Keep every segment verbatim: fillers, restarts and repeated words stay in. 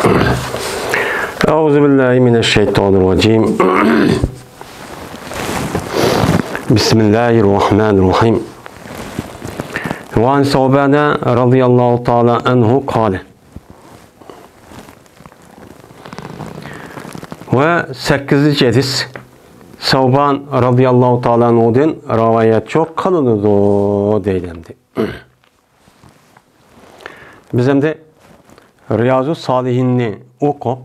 أعوذ بالله من الشيطان الرجيم. بسم الله الرحمن الرحيم. وعن ثوبان رضي الله تعالى عنه قال. ۋە سەككىزىنچى ھەدىس، سەۋبان رازىياللاھۇ تائالا ئەنھۇدىن رىۋايەت قىلىنىدۇ دەيدۇ. ئەمدى بىز ئەمدى رىيازۇ سالىھىننى ئوقۇپ،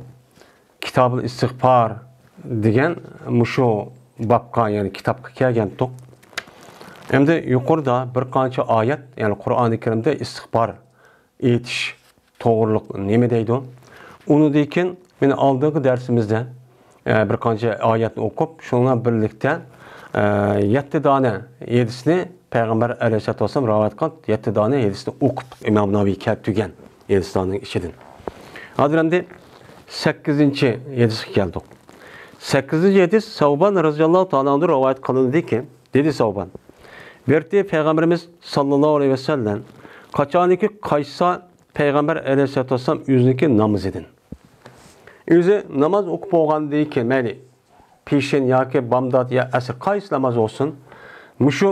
كىتابۇل ئىستىغپار دېگەن مۇشۇ بابقا، يەنى كىتابقا كەلگەنتۇق. ئەمدى يۇقىرىدا بىر قانچە ئايەت، يەنى قۇرئانى كەرىمدە ئىستىغپار ئېيتىش توغرىلىق نېمە دەيدۇ؟ ئۇنىڭدىن كېيىن مېنىڭ ئالدىنقى دەرسىمىزدە، ئە، بىر قانچە ئايەتنى ئوقۇپ، شۇنىڭ بىلەن بىرلىكتە، ئە، يەتتە دانە ھەدىسنى پەيغەمبەر ئەلەيھىسسالاتۇ ۋەسسالام رىۋايەت قىلغان يەتتە دانە ھەدىسنى ئوقۇپ، ئىمام نەۋەۋى كەلتۈرگەن ھەدىسلەرنىڭ ئىچىدىن. ھازىر ئەمدى سەككىزىنچى ھەدىسكە كەلدۇق. سەككىزىنچى ھەدىس سەۋبان رازىياللاھۇ تائالا ئەنھۇدىن رىۋايەت قىلىندىكى، دېدى سەۋبان، بىر پەيغەمبىرىمىز ساللاللاھۇ ئەلەيھى ۋەسەللەم قاچانكى قايتسا، پەيغەمبەر ئەلەيھىسسالاتۇ ۋەسسالام ئۆزىنىڭكى نامىزىدىن. ئۆزى ناماز ئوقۇپ بولغاندىن كېيىن، مەيلى پېشىن ياكى بامدات يا ئەسىر، قايسى ناماز بولسۇن، مۇشۇ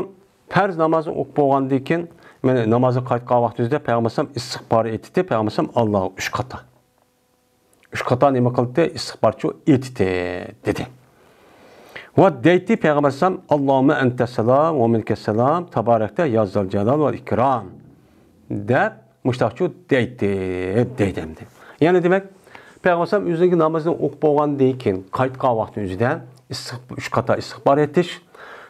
پەرز نامازنى ئوقۇپ بولغاندىن كېيىن، مانا نامازغا قايتقان ۋاقتىمىزدا پەيغەمبەر ئەلەيھىسسالام ئىستىغپار ئېيتتى، پەيغەمبەر ئەلەيھىسسالام ئاللاغا ئۈچ قاتا. ئۈچ قاتا نېمە قىلدى؟ ئىستىغپارچۇ ئېيتتى، دېدى. ۋە دەيتتى پەيغەمبەر ئەلەيھىسسالام، «ئاللاھۇممە ئەنتەسسالام ۋە مىنكەسسالام، تەبارەكتە يا زەل جالال ۋەل ئىكرام» دەپ، مۇشتاقچۇ دەيتتى، دەيدۇ ئەمدى. يەنى دېمەك، پەيغەمبەر ئەلەيھىسسالام ئۆزىنىڭكى نامىزىنى ئوقۇپ بولغاندىن كېيىن، قايتقان ۋاقتى ئۆزىدە ئىستىغ-، ئۈچ قاتا ئىستىغپار ئېيتىش،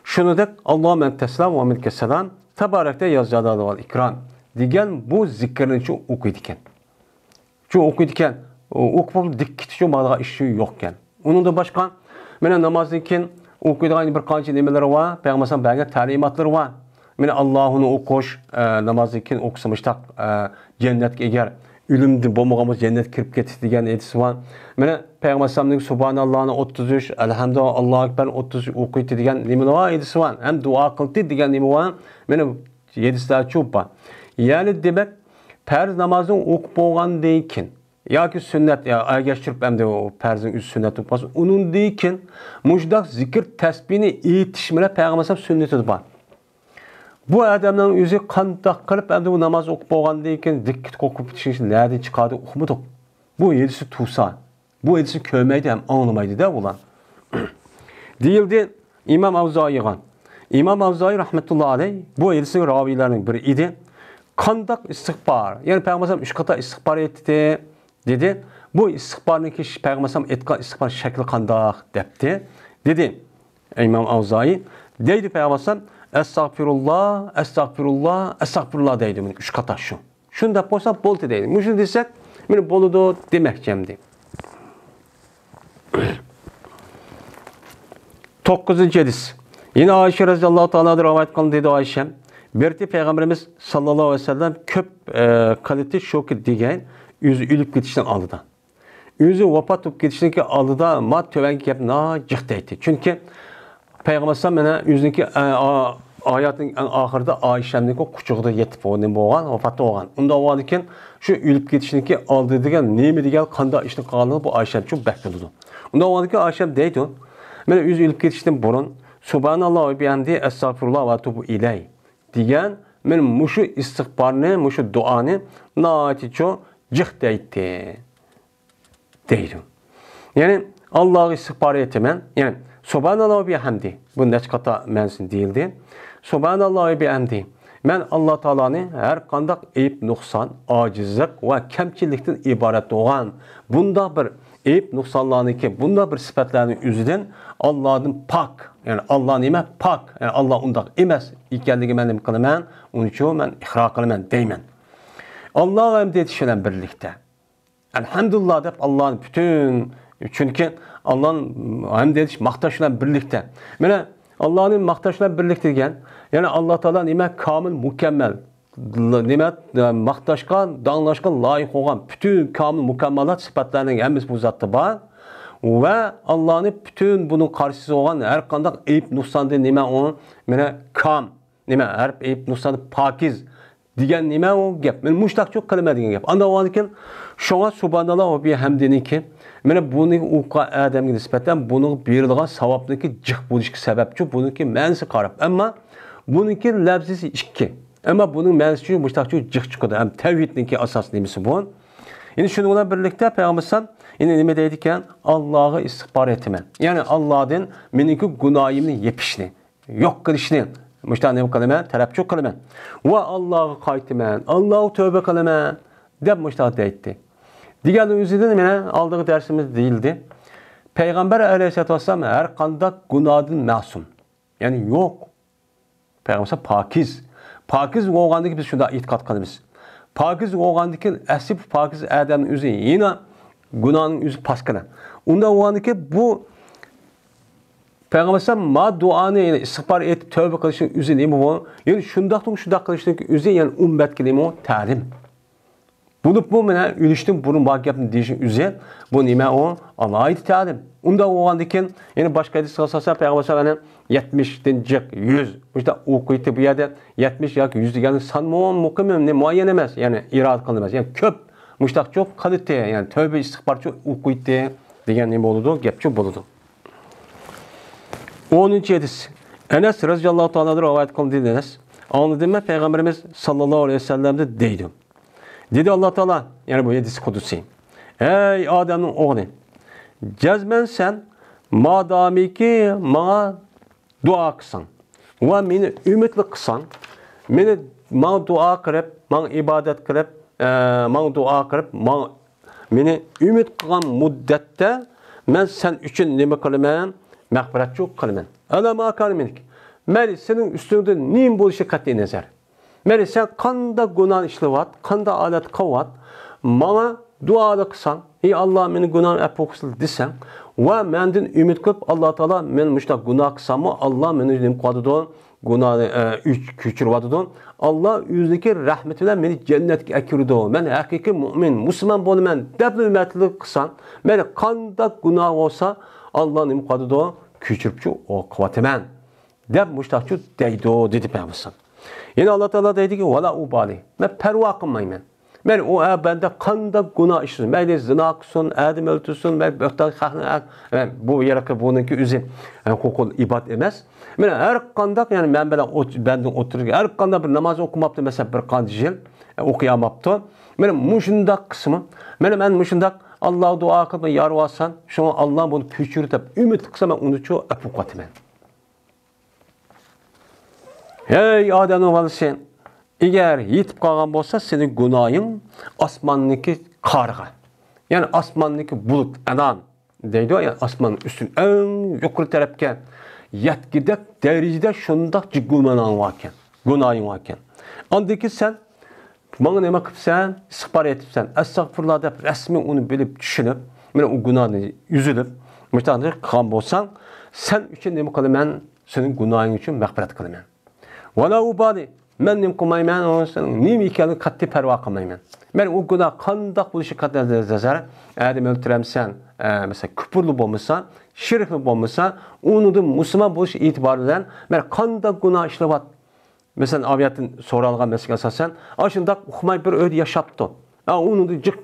شۇنىڭدەك، «ئاللاھۇممە ئەنتەسسالام ۋە مىنكەسسالام، تەبارەكتە يا زەل جالال ۋەل ئىكرام» دېگەن بۇ زىكىرنىچۇ ئوقۇيدىكەن. شۇ ئوقۇيدىكەن، ئوقۇپ دىققىتى شۇ ماڭىدىغان ئىشى يوقكەن. ئۇنىڭدىن باشقا، مانا نامازدىن كېيىن ئوقۇيدىغان بىر قانچە نېمىلىرى بار، پەيغەمبەر ئەلەيھىسسالام بەرگەن تەلىماتلىرى بار. مانا ئاللاھۇنى ئوقۇش، ئە، نامازدىن كېيىن ئوقۇسا مۇشتاق، ئە، جەننەتكە ئىگە، ئۆلۈمدىن بولمىغان بولسا جەننەتكە كىرىپ كېتىش دېگەن ھەدىس بار. مانا پەيغەمبەر ئەلەيھىسسالامنىڭ سۇبھاناللاھنى ئوتتۇز ئۈچ، ئەلھەمدۇلىللاھ، ئاللاھۇ ئەكبەرنى ئوتتۇز ئۈچ ئوقۇيتتى دېگەن نېمە بار، ھەدىس بار. ھەم دۇئا قىلدى دېگەن نېمە بار. مانا ھەدىسلەر چوپ بار. يەنى دېمەك، پەرز نامازنى ئوقۇپ بولغاندىن كېيىن ياكى سۈننەت، يا ئەگەشتۈرۈپ ئەمدى ئۇ پەرزنىڭ ئۆزى سۈننەت بولۇپ قالسا، ئۇنىڭدىن كېيىن مۇشۇنداق زىكىر تەسبىھنى ئېيتىش بىلەن پەيغەمبەر ئەلەيھىسسالام سۈننىتىدە بار. بۇ ئادەمنىڭ ئۆزى قانداق قىلىپ ئەمدى بۇ ناماز ئوقۇپ بولغاندىن كېيىن دىققىتى قوقۇپ كېتىشنى نەدىن چىقاردى ئۇقمىدۇق. بۇ ھەدىسى تۇرسا. بۇ ھەدىسنى كۆرمەيدۇ ھەم ئاڭلىمايدۇ-دە ئۇلار. دېيىلدى ئىمام ئەۋزائىيغا. ئىمام ئەۋزائىي رەھمەتۇللا ئەلەيھ بۇ ھەدىسنىڭ راۋىيلارنىڭ بىرى ئىدى. قانداق ئىستىغپار؟ يەنى پەيغەمبەر ئەلەيھىسسالام ئۈچ قاتا ئىستىغپار ئېيتتى، دېدى. بۇ ئىستىغپارنىڭكى، پەيغەمبەر ئەلەيھىسسالام ئېيتقان ئىستىغپار شەكلى قانداق؟ دەپتى. دېدى ئىمام ئەۋزائىي. دەيدۇ پەيغەمبەر ئەلەيھىسسالام، ئەستەغپىرۇللا، ئەستەغپىرۇللا، ئەستەغپىرۇللا دەيدۇ. مانا ئۈچ قاتا شۇ. شۇنداق بولسا بولدى دەيدۇ. مۇشۇنى دېسەك، مانا بولىدۇ دېمەكچى ئەمدى. توققۇزىنچى ھەدىس. يەنە ئائىشە رەزىياللاھۇ تائالا ئانھا رىۋايەت قىلىندى، دېدى ئائىشە. بىر پەيغەمبىرىمىز ساللاللاھۇ ئەلەيھى ۋەسەللەم كۆپ، ئە، قىلىتى شۇكى دېگەن، ئۆزى ئۆلۈپ كېتىشنىڭ ئالدىدا. ئۆزى ۋاپات بولۇپ كېتىشنىڭكى ئالدىدا ما تۆۋەنكى گەپنى جىق دەيتتى. چۈنكى پەيغەمبەر ئەلەيھىسسالام مانا ئۆزىنىڭكى، ئە، ئا-، ھاياتىنىڭ ئەڭ ئاخىرىدا ئائىشەمنىڭكى قۇچىقىدا يېتىپ نېمە بولغان، ۋاپات بولغان. ئۇنداق بولغاندىن كېيىن شۇ ئۆلۈپ كېتىشنىڭكى ئالدى دېگەن نېمە دېگەن، قانداق ئىشنى قىلغانلىقى بۇ ئائىشەم ئۈچۈن بەك بىلىدۇ. ئۇنداق بولغاندىن كېيىن ئائىشەم دەيدۇ، مانا ئۆزى ئۆلۈپ كېتىشتىن بۇرۇن سۇبھاناللا ۋە بىھەمدى ئەستەغپىرۇللا ۋە ئەتۇبۇ ئىلەي دېگەن مانا مۇشۇ ئىستىغپارنى، مۇشۇ دۇئانى ناھايىتى چوڭ جىق دەيتتى. دەيدۇ. يەنى، ئاللاغا ئىستىغپار ئېيتىمەن. يەنى، سۇبھاناللا ۋە بىھەمدى. بۇ نەچچە قاتا مەنىسى دېيىلدى. سۇبھاناللا ۋە بىھەمدى. مەن ئاللا تائالانى ھەر قانداق ئەيىب، نۇقسان، ئاجىزلىق ۋە كەمچىللىكتىن ئىبارەت بولغان بۇنداق بىر ئەيىب، نۇقسانلارنىڭكى، بۇنداق بىر سۈپەتلەرنىڭ ئۆزىدىن ئاللادىن پاك، يەنى ئاللا نېمە؟ پاك. يەنى ئاللا ئۇنداق ئەمەس ئىكەنلىكىگە مەن نېمە قىلىمەن؟ ئۇنىڭ ئۈچۈن مەن ئىقرار قىلىمەن دەيمەن. ئاللاغا ھەمد ئېيتىش بىلەن بىرلىكتە. ئەلھەمدۇلىللا دەپ ئاللانى پۈتۈن، چۈنكى ئاللانى ھەمد ئېيتىش، ماختاش بىلەن بىرلىكتە. مانا ئاللانى ماختاش بىلەن بىرلىكتە دېگەن، يەنى ئاللا تائالا نېمە؟ كامىل، مۇكەممەل. نېمە؟ ماختاشقا، داڭلاشقا لايىق بولغان پۈتۈن كامىل، مۇكەممالات سۈپەتلەرنىڭ ھەممىسى بۇ زاتتا بار. ۋە ئاللانى پۈتۈن بۇنىڭ قارشىسى بولغان ھەر قانداق ئەيىب، نۇقساندىن نېمە ئۇ؟ مانا كام. نېمە؟ ھەر ئەيىب، نۇقساندىن پاكىز. دېگەن نېمە ئۇ گەپ؟ مەن مۇشتاقچۇ قىلىمەن دېگەن گەپ. ئاندا بولغاندىكىن، شۇڭا سۇبھاناللا ۋە بىھەمدىنىڭكى، مانا بۇنى ئوقۇغان ئادەمگە نىسبەتەن بۇنىڭ بېرىلغان ساۋابنىڭكى جىق بولۇشىغا سەۋەبچۇ، بۇنىڭكى مەنىسىگە قاراپ. ئەمما بۇنىڭكى لەپزىسى ئىككى. ئەمما بۇنىڭ مەنىسى مۇشتاقچۇ جىق چىقىدۇ. ھەم تەۋھىدنىڭكى ئاساسىي نېمىسى بۇ. يەنى شۇنىڭ بىلەن بىرلىكتە پەيغەمبەر ئەلەيھىسسالام يەنە نېمە دەيدىكەن؟ ئاللاغا ئىستىغپار ئېيتىمەن. يەنى ئاللادىن مېنىڭكى گۇناھىمنى يېپىشنى، يوق قىلىشنى، مۇشۇنداق نېمە قىلىمەن، تەلەپچۇ قىلىمەن. ۋە ئاللاغا قايتىمەن، ئاللاغا تۆبە قىلىمەن، دەپ مۇشۇنداق دەيتتى. دېگەن ئۆزىدىن مانا ئالدىنقى دەرسىمىزدە دېيىلدى. پەيغەمبەر ئەلەيھىسسالاتۇ ۋەسسالام ھەر قانداق گۇناھدىن مەسۇم. يەنى يوق. پەيغەمبەر پاكىز. پاكىز بولغاندىكىن بىز شۇنداق ئېتىقاد قىلىمىز. پاكىز بولغاندىكىن ئەسلى پاكىز ئادەمنىڭ ئۆزى يەنە گۇناھنىڭ ئۆزى پاس قىلىدۇ. ئۇنداق بولغاندىكىن بۇ پەيغەمبەر ئەلەيھىسسالام ما دۇئانى، يەنى ئىستىغپار ئېيتىپ تەۋبە قىلىشنىڭ ئۆزى نېمە بۇ؟ يەنى شۇنداقتىن شۇنداق قىلىشنىڭ ئۆزى يەنى ئۈممەتكە نېمە ئۇ؟ تەلىم. بولۇپمۇ مانا ئۆلۈشتىن بۇرۇن بار گەپنى دېيىشنىڭ ئۆزى بۇ نېمە ئۇ؟ ئالاھىدە تەلىم. ئۇنداق بولغاندىكىن يەنى باشقا ھەدىسكە ئاساسەن پەيغەمبەر ئەلەيھىسسالام يەتمىشتىن جىق يۈز مۇشۇنداق ئوقۇيتتى. بۇ يەردە يەتمىش ياكى يۈز دېگەن سان مۇقىم، مۇئەييەن ئەمەس، يەنى ئىرادە قىلىنماس. يەنى كۆپ مۇشۇنداقچۇ قىلىتتى، يەنى تەۋبە ئىستىغپارچۇ ئوقۇيتتى دېگەن نېمە بولىدۇ؟ گەپچۇ بولىدۇ. ئونىنچى ھەدىس. ئەنەس رەزىياللاھۇ تائالا ئەنھۇ رىۋايەت قىلدى دەيمىز. ئاڭلىدىممۇ پەيغەمبىرىمىز ساللاللاھۇ ئەلەيھى ۋەسەللەمدە دەيدۇ. دېدى ئاللا تائالا، يەنى بۇ ھەدىس قۇدسىي. ئەي ئادەمنىڭ ئوغلى، جەزمەن سەن مادامىكى ماڭا دۇئا قىلساڭ ۋە مېنى ئۈمىدلىك قىلساڭ، مېنى، ماڭا دۇئا قىلىپ، ماڭا ئىبادەت قىلىپ، ئە، ماڭا دۇئا قىلىپ، ماڭا، مېنى ئۈمىد قىلغان مۇددەتتە مەن سەن ئۈچۈن نېمە قىلىمەن؟ مەغپىرەتچۇ قىلىمەن. ئەلا ما كان مىنك. مەيلى، سېنىڭ ئۈستۈڭدە نېمە بولۇشى قەتئىي نەزەر. مەيلى، سەن قانداق گۇناھ ئىشلەۋات، قانداق ھالەت قىلىۋات، ماڭا دۇئالىق قىلساڭ، ئى ئاللا، مېنىڭ گۇناھىمنى ئەپۇ قىلسىلا دېسەڭ ۋە مەندىن ئۈمىد قىلىپ، ئاللا تائالا، مەن مۇشۇنداق گۇناھ قىلساممۇ، ئاللا مېنى نېمە قىلىۋاتىدۇ؟ گۇناھنى، ئە، ئۈچ-، كۆچۈرۈۋاتىدۇ. ئاللا ئۆزىنىڭكى رەھمىتى بىلەن مېنى جەننەتكە ئەكىرىدۇ. مەن ھەقىقىي مۇئمىن، مۇسۇلمان بولىمەن، دەپلا ئۈمىدلىك قىلساڭ، مەيلى قانداق گۇناھ بولسا، ئاللا نېمە قىلىۋاتىدۇ؟ كۆچۈرۈپچۇ قىلىۋاتىمەن. دەپ مۇشتاقچۇ دەيدۇ، دېدى پەيغەمبەر. يەنە ئاللا تائالا دەيدىكى، ۋەلا ئۇبالى. مەن پەرۋا قىلمايمەن. مەيلى ئۇ ئە بەندە قانداق گۇناھ ئىشلىسۇن، مەيلى زىنا قىلسۇن، ئادەم ئۆلتۈرسۇن، مەيلى بۆھتان خەقنى ئە، ئە، بۇ يەرقى بۇنىڭكى ئۆزى، ئە، ھوقۇقۇل ئىباد ئەمەس. مەيلى ھەر قانداق، يەنى مەن بىلەن ئوت-، بەندىنىڭ ئوتتۇرىسىغا ھەر قانداق بىر ناماز ئوقۇماپتۇ، مەسىلەن، بىر قانچە يىل، ئە، ئوقۇيالماپتۇ. مەيلى مۇشۇنداق قىسمى، مەيلى مەن مۇشۇنداق ئاللاغا دۇئا قىلىپ يارىۋالسام، شۇڭا ئاللا بۇنى كۆچۈر دەپ ئۈمىد قىلسا، مەن ئۇنىچۇ ئەپۇ قىلىۋاتىمەن. ھەي ئادەمنىڭ بالىسى، ئەگەر يېتىپ قالغان بولسا سېنىڭ گۇناھىڭ ئاسماننىڭكى قارىغا، يەنى ئاسماننىڭكى بۇلۇت، ئەنان دەيدۇ، يەنى ئاسماننىڭ ئۈستىدىن ئەڭ يۇقىرى تەرەپكە يەتكۈدەك دەرىجىدە شۇنداق جىق گۇناھىڭ باركەن، گۇناھىڭ باركەن. ئاندىن كېيىن سەن ماڭا نېمە قىپسەن؟ ئىستىغپار ئېيتىپسەن، ئەستەغپۇرۇللا دەپ رەسمىي ئۇنى بىلىپ چۈشىنىپ، مانا ئۇ گۇناھنى ئۈزۈلۈپ، مۇشۇنداق قىلغان بولساڭ، سەن ئۈچۈن نېمە قىلىمەن؟ سېنىڭ گۇناھىڭ ئۈچۈن مەغپىرەت قىلىمەن. ۋەلا ئۇبالى، مەن نېمە قىلمايمەن، سېنىڭ نېمە ئىكەنلىكىگە قەتئىي پەرۋا قىلمايمەن. مەن ئۇ گۇناھ قانداق بولۇشى قەتئىي نەزەر، ئادەم ئۆلتۈرەمسەن، ئە، مەسىلەن، كۇپۇرلا بولمىسا، شېرىكلا بولمىسا، ئۇنىڭدىن مۇسۇلمان بولۇش ئېتىبارى بىلەن مەن قانداق گۇناھ ئىشلەۋات-، مەسىلەن، ئاۋۇ يەردىن سورالغان مەسىلىگە ئاساسەن، ئاشۇنداق ئۇقماي بىر ئۆيدە ياشاپتۇ. ئا، ئۇنىڭدا جىق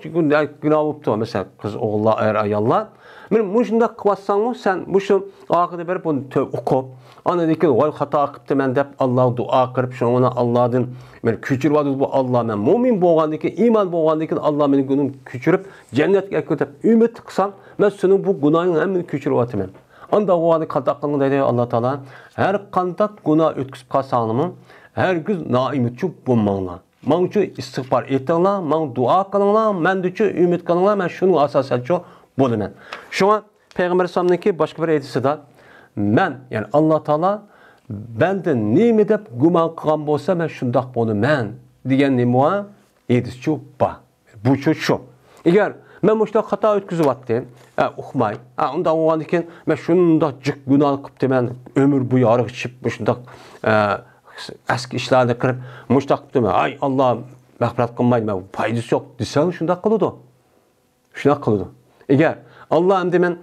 گۇناھ بوپتۇ، مەسىلەن، قىز ئوغۇللار، ئەر ئاياللار. مانا مۇشۇنداق قىلىۋاتساڭمۇ سەن مۇشۇ ئاخىرىدا بېرىپ بۇنى تۆ-، ئوقۇپ، ئاندىن كېيىن ۋاي خاتا قىپتىمەن دەپ ئاللاغا دۇئا قىلىپ، شۇنىڭ بىلەن ئاللادىن مانا كۆچۈرۈۋاتىدۇ بۇ ئاللا، مەن مۇئمىن بولغاندىن كېيىن، ئىمان بولغاندىن كېيىن ئاللا مېنىڭ گۇناھىمنى كۆچۈرۈپ جەننەتكە ئەكىرىدۇ دەپ ئۈمىد قىلساڭ، مەن سېنىڭ بۇ گۇناھىڭنى ھەممىنى كۆچۈرۈۋاتىمەن. ئانداق بولغاندا قانداق قىلىڭ دەيدۇ ئاللا تائالا. ھەر قانداق گۇناھ ئۆتكۈزۈپ قالساڭلارمۇ، ھەرگىز نائۈمىدچۇ بولماڭلار. ماڭچۇ ئىستىغپار ئېيتىڭلار، ماڭا دۇئا قىلىڭلار، مەندىچۇ ئۈمىد قىلىڭلار، مەن شۇنىڭغا ئاساسەنچۇ بولىمەن. شۇڭا پەيغەمبەر ئەلەيھىسسالامنىڭكى باشقا بىر ھەدىسىدە، مەن، يەنى ئاللا تائالا بەندە نېمە دەپ گۇمان قىلغان بولسا، مەن شۇنداق بولىمەن دېگەن نېمە بار؟ ھەدىسچۇ بار. بۇچۇ شۇ. ئەگەر مەن مۇشۇنداق خاتا ئۆتكۈزۈۋاتتىم، ئە، ئۇقماي، ئە، ئۇنداق بولغاندىكىن مەن شۇنداق جىق گۇناھ قىپتىمەن، ئۆمۈر بويى ھاراق ئىچىپ، مۇشۇنداق، ئە، ئەسكى ئىشلارنى قىلىپ، مۇشۇنداق قىپتىمەن، ئاي، ئاللا مەغپىرەت قىلمايدۇ، مەن پايدىسى يوق دېسەڭ، شۇنداق قىلىدۇ. شۇنداق قىلىدۇ. ئەگەر ئاللا ئەمدى مەن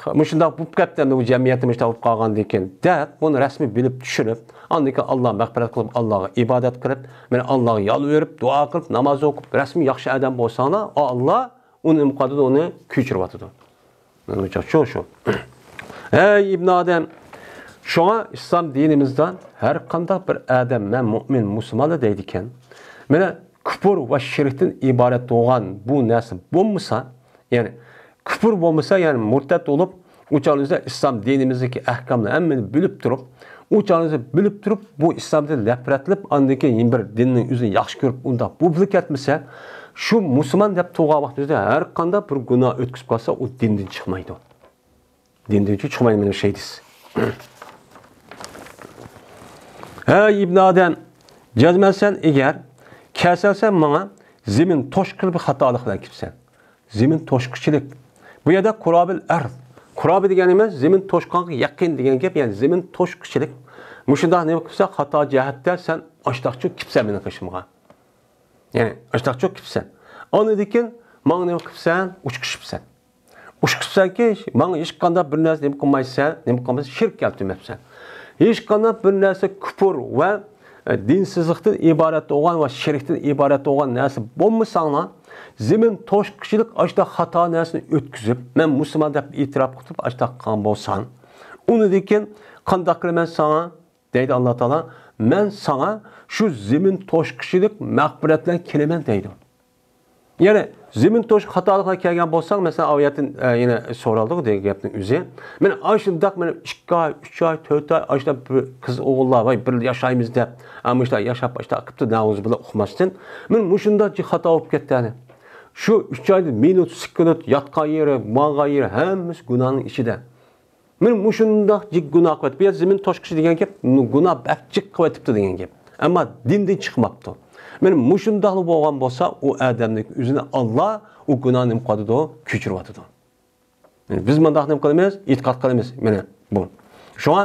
مۇشۇنداق بولۇپ كەتتى ئەمدى، بۇ جەمئىيەتتە مۇشۇنداق بولۇپ قالغاندىن كېيىن دەپ، بۇنى رەسمىي بىلىپ چۈشىنىپ، ئاندىن كېيىن ئاللاغا مەغپىرەت قىلىپ، ئاللاغا ئىبادەت قىلىپ، مانا ئاللاغا يالۋۇرۇپ، دۇئا قىلىپ، ناماز ئوقۇپ، رەسمىي ياخشى ئادەم بولساڭلار، ئاللا ئۇنى نېمە قىلىدۇ، ئۇنى كۆچۈرۈۋاتىدۇ. شۇ، شۇ. ھەي ئىبن ئادەم، شۇڭا ئىسلام دىنىمىزدا ھەر قانداق بىر ئادەم، مەن مۇئمىن، مۇسۇلمانلا دەيدىكەن. مانا كۇپۇر ۋە شىركتىن ئىبارەت بولغان بۇ نەرسە بولمىسا، يەنى كۇپۇر بولمىسا، يەنى مۇرتەت بولۇپ، ئۇ چاغنىڭ ئۆزىدە ئىسلام دىنىمىزدىكى ئەھكامنى ھەممىنى بىلىپ تۇرۇپ، ئۇ چاغنىڭ ئۆزىدە بىلىپ تۇرۇپ، بۇ ئىسلامدىن نەپرەتلىنىپ، ئاندىن كېيىن يەنە بىر دىننىڭ ئۆزىنى ياخشى كۆرۈپ، ئۇنداق بولۇپلا كەتمىسە، شۇ مۇسۇلمان دەپ تۇرغان ۋاقتىمىزدا ھەر قانداق بىر گۇناھ ئۆتكۈزۈپ قالسا، ئۇ دىندىن چىقمايدۇ. دىندىن چىقمايدۇ، مېنىڭ شەيدىس. ھەي ئىبن ئادەم، جەزمەن سەن ئەگەر كەلسەڭ سەن ماڭا زېمىن توشقىلىق بىر خاتالىق بىلەن كېلىپسەن. زېمىن توشقۇچىلىق. بۇ يەردە قۇرابىل ئەرز. قۇرابى دېگەن نېمە؟ زېمىن توشقانغا يېقىن دېگەن گەپ، يەنى زېمىن توشقۇچىلىق. مۇشۇنداق نېمە قىلسا، خاتا جەھەتتە سەن ئاشتاقچۇ كېلىپسەن مېنىڭ قېشىمغا. يەنى ئاشتاقچۇ كېلىپسەن. ئاندىن كېيىن ماڭا نېمە قىلىپسەن؟ ئۇچقۇچىپسەن. ئۇچقۇچىپسەنكى، ماڭا ھېچقانداق بىر نەرسە نېمە قىلمايسەن، نېمە قىلمايسەن، شىرك كەلتۈرمەپسەن. ھېچقانداق بىر نەرسە كۇپۇر ۋە، ئە، دىنسىزلىقتىن ئىبارەت بولغان ۋە شىركتىن ئىبارەت بولغان نەرسە بولمىساڭلار، زېمىن توشقۇچىلىق ئاشۇنداق خاتا نەرسىنى ئۆتكۈزۈپ، مەن مۇسۇلمان دەپ ئېتىراپ قىلىپ ئاشۇنداق قىلغان بولساڭ، ئۇنىڭدىن كېيىن قانداق قىلىمەن ساڭا؟ دەيدۇ ئاللا تائالا، مەن ساڭا شۇ زېمىن توشقۇچىلىق مەغپىرەت بىلەن كېلىمەن دەيدۇ. يەنى زېمىن توشقۇچىلىق خاتالىقىغا كەلگەن بولساڭ، مەسىلەن، ئاۋۇ يەردىن، ئە، يەنە سورالدىغۇ دېگەن گەپنىڭ ئۆزى. مەن ئاشۇنداق، مانا ئىككى ئاي، ئۈچ ئاي، تۆت ئاي، ئاشۇنداق بىر قىز ئوغۇللار، ۋاي، بىرگە ياشايمىز دەپ، ئە، مۇشۇنداق ياشاپ، ئاشۇنداق قىپتۇ، نەئۇزۇبىللا ئۇقماستىن. مانا مۇشۇنداق جىق خاتا بولۇپ كەتتى، ئەنە. شۇ ئۈچ ئايدا مىنۇت، سېكۇنت، ياتقان يېرى، ماڭغان يېرى، ھەممىسى گۇناھنىڭ ئىچىدە. مانا مۇشۇنداق جىق گۇناھ قىلىۋېتىپتۇ. بۇ يەردە زېمىن توشقۇچى دېگەن گەپ، گۇناھ بەك جىق قىلىۋېتىپتۇ دېگەن گەپ. ئەمما دىندىن چىقماپتۇ. مانا مۇشۇنداقلا بولغان بولسا، ئۇ ئادەمنىڭ ئۆزىنى ئاللا ئۇ گۇناھنى نېمە قىلىۋاتىدۇ؟ كۆچۈرۈۋاتىدۇ. مانا بىز مۇنداق نېمە قىلىمىز؟ ئېتىقاد قىلىمىز. مانا بۇ. شۇڭا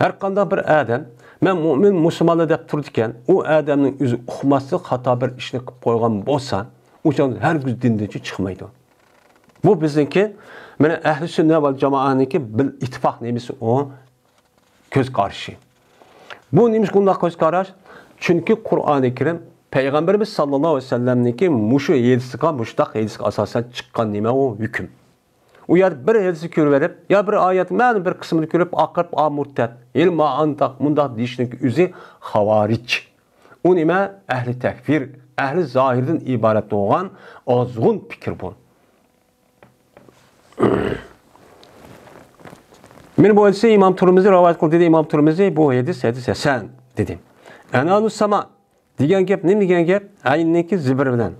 ھەر قانداق بىر ئادەم، مەن مۇئمىن، مۇسۇلمانلا دەپ تۇرىدىكەن، ئۇ ئادەمنىڭ ئۆزى ئۇقماسلىق خاتا بىر ئىشنى قىلىپ قويغان بولسا، ئۇ چاغدا ھەرگىز دىندىن چىقمايدۇ. بۇ بىزنىڭكى، مانا، ئەھلى سۈننە ۋەل جامائەنىڭكى بىر ئىتتىپاق نېمىسى ئۇ؟ كۆز قارىشى. بۇ نېمىشقا ئۇنداق كۆز قاراش؟ چۈنكى قۇرئانى كەرىم پەيغەمبىرىمىز ساللاللاھۇ ئەلەيھى ۋەسەللەمنىڭكى مۇشۇ ھەدىسىگە، مۇشۇنداق ھەدىسكە ئاساسەن چىققان نېمە ئۇ؟ ھۆكۈم. ئۇ يەردە بىر ھەدىسنى كۆرۈۋېلىپ، يا بىر ئايەت، مەنە بىر قىسمىنى كۆرۈپ، ئاقىرىپ، ئا، مۇرتەت، ھېلى مانداق، مۇنداق دېيىشنىڭ ئۆزى خاۋارىج. ئۇ نېمە؟ ئەھلى تەكفىر، ئەھلى زاھىردىن ئىبارەت بولغان ئازغۇن پىكىر بۇ. مانا بۇ ھەدىسنى ئىمام تۇرمىزى رىۋايەت قىلدى، دېدى ئىمام تۇرمىزى، بۇ ھەدىس، ھەدىس ھەسەن، دېدى. ئەنانۇ ساما دېگەن گەپ نېمە دېگەن گەپ؟ ئەيننىڭكى زىبىرى بىلەن.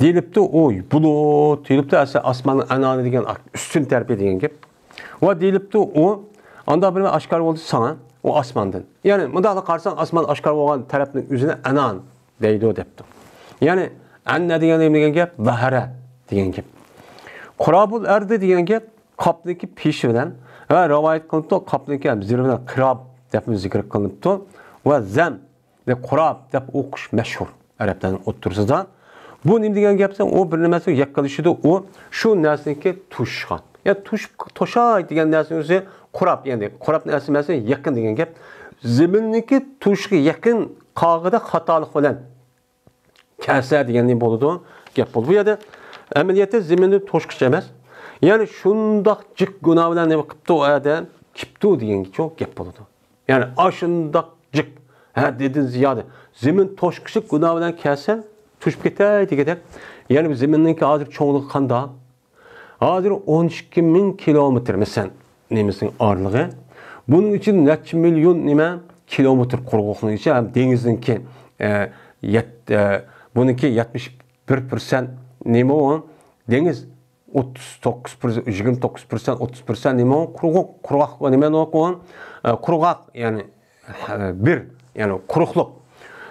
دېيىلىپتۇ ئۇ بۇلۇت، دېيىلىپتۇ ئەسلى ئاسماننىڭ ئەنانى دېگەن ئۈستۈن تەرىپى دېگەن گەپ. ۋە دېيىلىپتۇ ئۇ، ئانداق بىر ئاشكارا بولدى ساڭا، ئۇ ئاسماندىن. يەنى مۇنداقلا قارىساڭ، ئاسمان ئاشكارا بولغان تەرەپنىڭ ئۆزىنى ئەنان دەيدۇ دەپتۇ. يەنى ئەننە دېگەن نېمە دېگەن گەپ؟ ۋەھەرە دېگەن گەپ. قۇرابۇل ئەردى دېگەن گەپ قاپنىڭكى پېشى بىلەن ۋە رىۋايەت قىلىنىپتۇ، قاپنىڭكى ھەم زىرى بىلەن قىراب دەپمۇ زىكىر قىلىنىپتۇ. ۋە زەم، دە قۇراب دەپ ئوقۇش مەشھۇر ئەرەبلەرنىڭ ئوتتۇرىسىدا. بۇ نېمە دېگەن گەپ دېسەڭ، ئۇ بىر نېمە يېقىنلىشىدۇ، ئۇ شۇ نەرسىنىڭكى توشۇشقا. يەنى توشۇپ، توشاي دېگەن نەرسىنىڭ ئۆزى قۇراب، يەنى قۇراب نەرسە ئەمەس، يېقىن دېگەن گەپ. زېمىننىڭكى توشۇشقا يېقىن قالغىدە خاتالىق بىلەن كەلسە دېگەن نېمە بولىدۇ؟ گەپ بولىدۇ. بۇ يەردە ئەمەلىيەتتە زېمىننى توشقۇچى ئەمەس. يەنى شۇنداق جىق گۇناھ بىلەن نېمە قىپتۇ ئۇ ئادەم؟ كېپتۇ دېگەنچۇ گەپ بولىدۇ. يەنى ئاشۇنداق جىق، ھەددىدىن زىيادە زېمىن توشقۇچىلىق گۇناھ بىلەن كەلسە، توشۇپ كېتەي دېگۈدەك. يەنى بۇ زېمىننىڭكى ھازىر چوڭلۇقى قانداق؟ ھازىر ئون ئىككى مىڭ كىلومېتىر، مەسىلەن، نېمىسىنىڭ ئارىلىقى. بۇنىڭ ئىچىدە نەچچە مىليون نېمە كىلومېتىر قۇرۇقلۇقنىڭ ئىچى ھەم دېڭىزنىڭكى، ئە، يەت-، ئە، بۇنىڭكى يەتمىش بىر پىرسەنت نېمە ئۇ؟ دېڭىز. ئوتتۇز توققۇز پىرسەنت، يىگىرمە توققۇز پىرسەنت، ئوتتۇز پىرسەنت نېمە ئۇ؟ قۇرغاق، قۇرغاق نېمە ئۇ؟ ئە، قۇرغاق، يەنى بىر، يەنى قۇرۇقلۇق.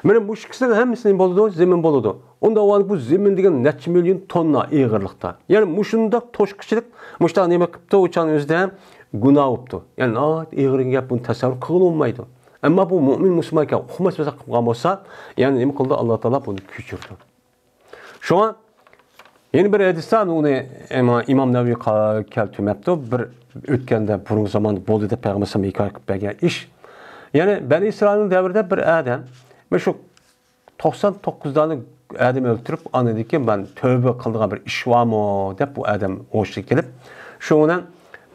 مانا مۇشۇ ئىككىسىنىڭ ھەممىسى نېمە بولىدۇ؟ زېمىن بولىدۇ. ئۇندا بۇ زېمىن دېگەن نەچچە مىليون توننا ئېغىرلىقتا. يەنى مۇشۇنداق توشقۇچىلىق، مۇشۇنداق نېمە قىپتۇ، ئۇ چاغنىڭ ئۆزىدە گۇناھ بوپتۇ. يەنى ناھايىتى ئېغىر گەپ، بۇنى تەسەۋۋۇر قىلغىلى بولمايدۇ. ئەمما بۇ مۇئمىن مۇسۇلمان ئىكەن، ئۇقماس مەسىلە قىلغان بولسا، يەنى نېمە قىلدى؟ ئاللا تائالا بۇنى كۆچۈردى. شۇڭا يەنە بىر ھەدىستە ئۇنى ئىمام، ئىمام نەۋەۋى قا-، كەلتۈرمەپتۇ. بىر ئۆتكەندە، بۇرۇنقى زاماندا بولدى دەپ پەيغەمبەر ھېكايە قىلىپ بەرگەن ئىش. يەنى بەنى ئىسرائىلنىڭ دەۋرىدە بىر ئادەم مۇشۇ توقسان توققۇز دانە ئادەم ئۆلتۈرۈپ، ئاندىن كېيىن مەن تۆۋبە قىلىدىغان بىر ئىش بارمۇ دەپ بۇ ئادەم ھوشىغا كېلىپ، شۇنىڭ بىلەن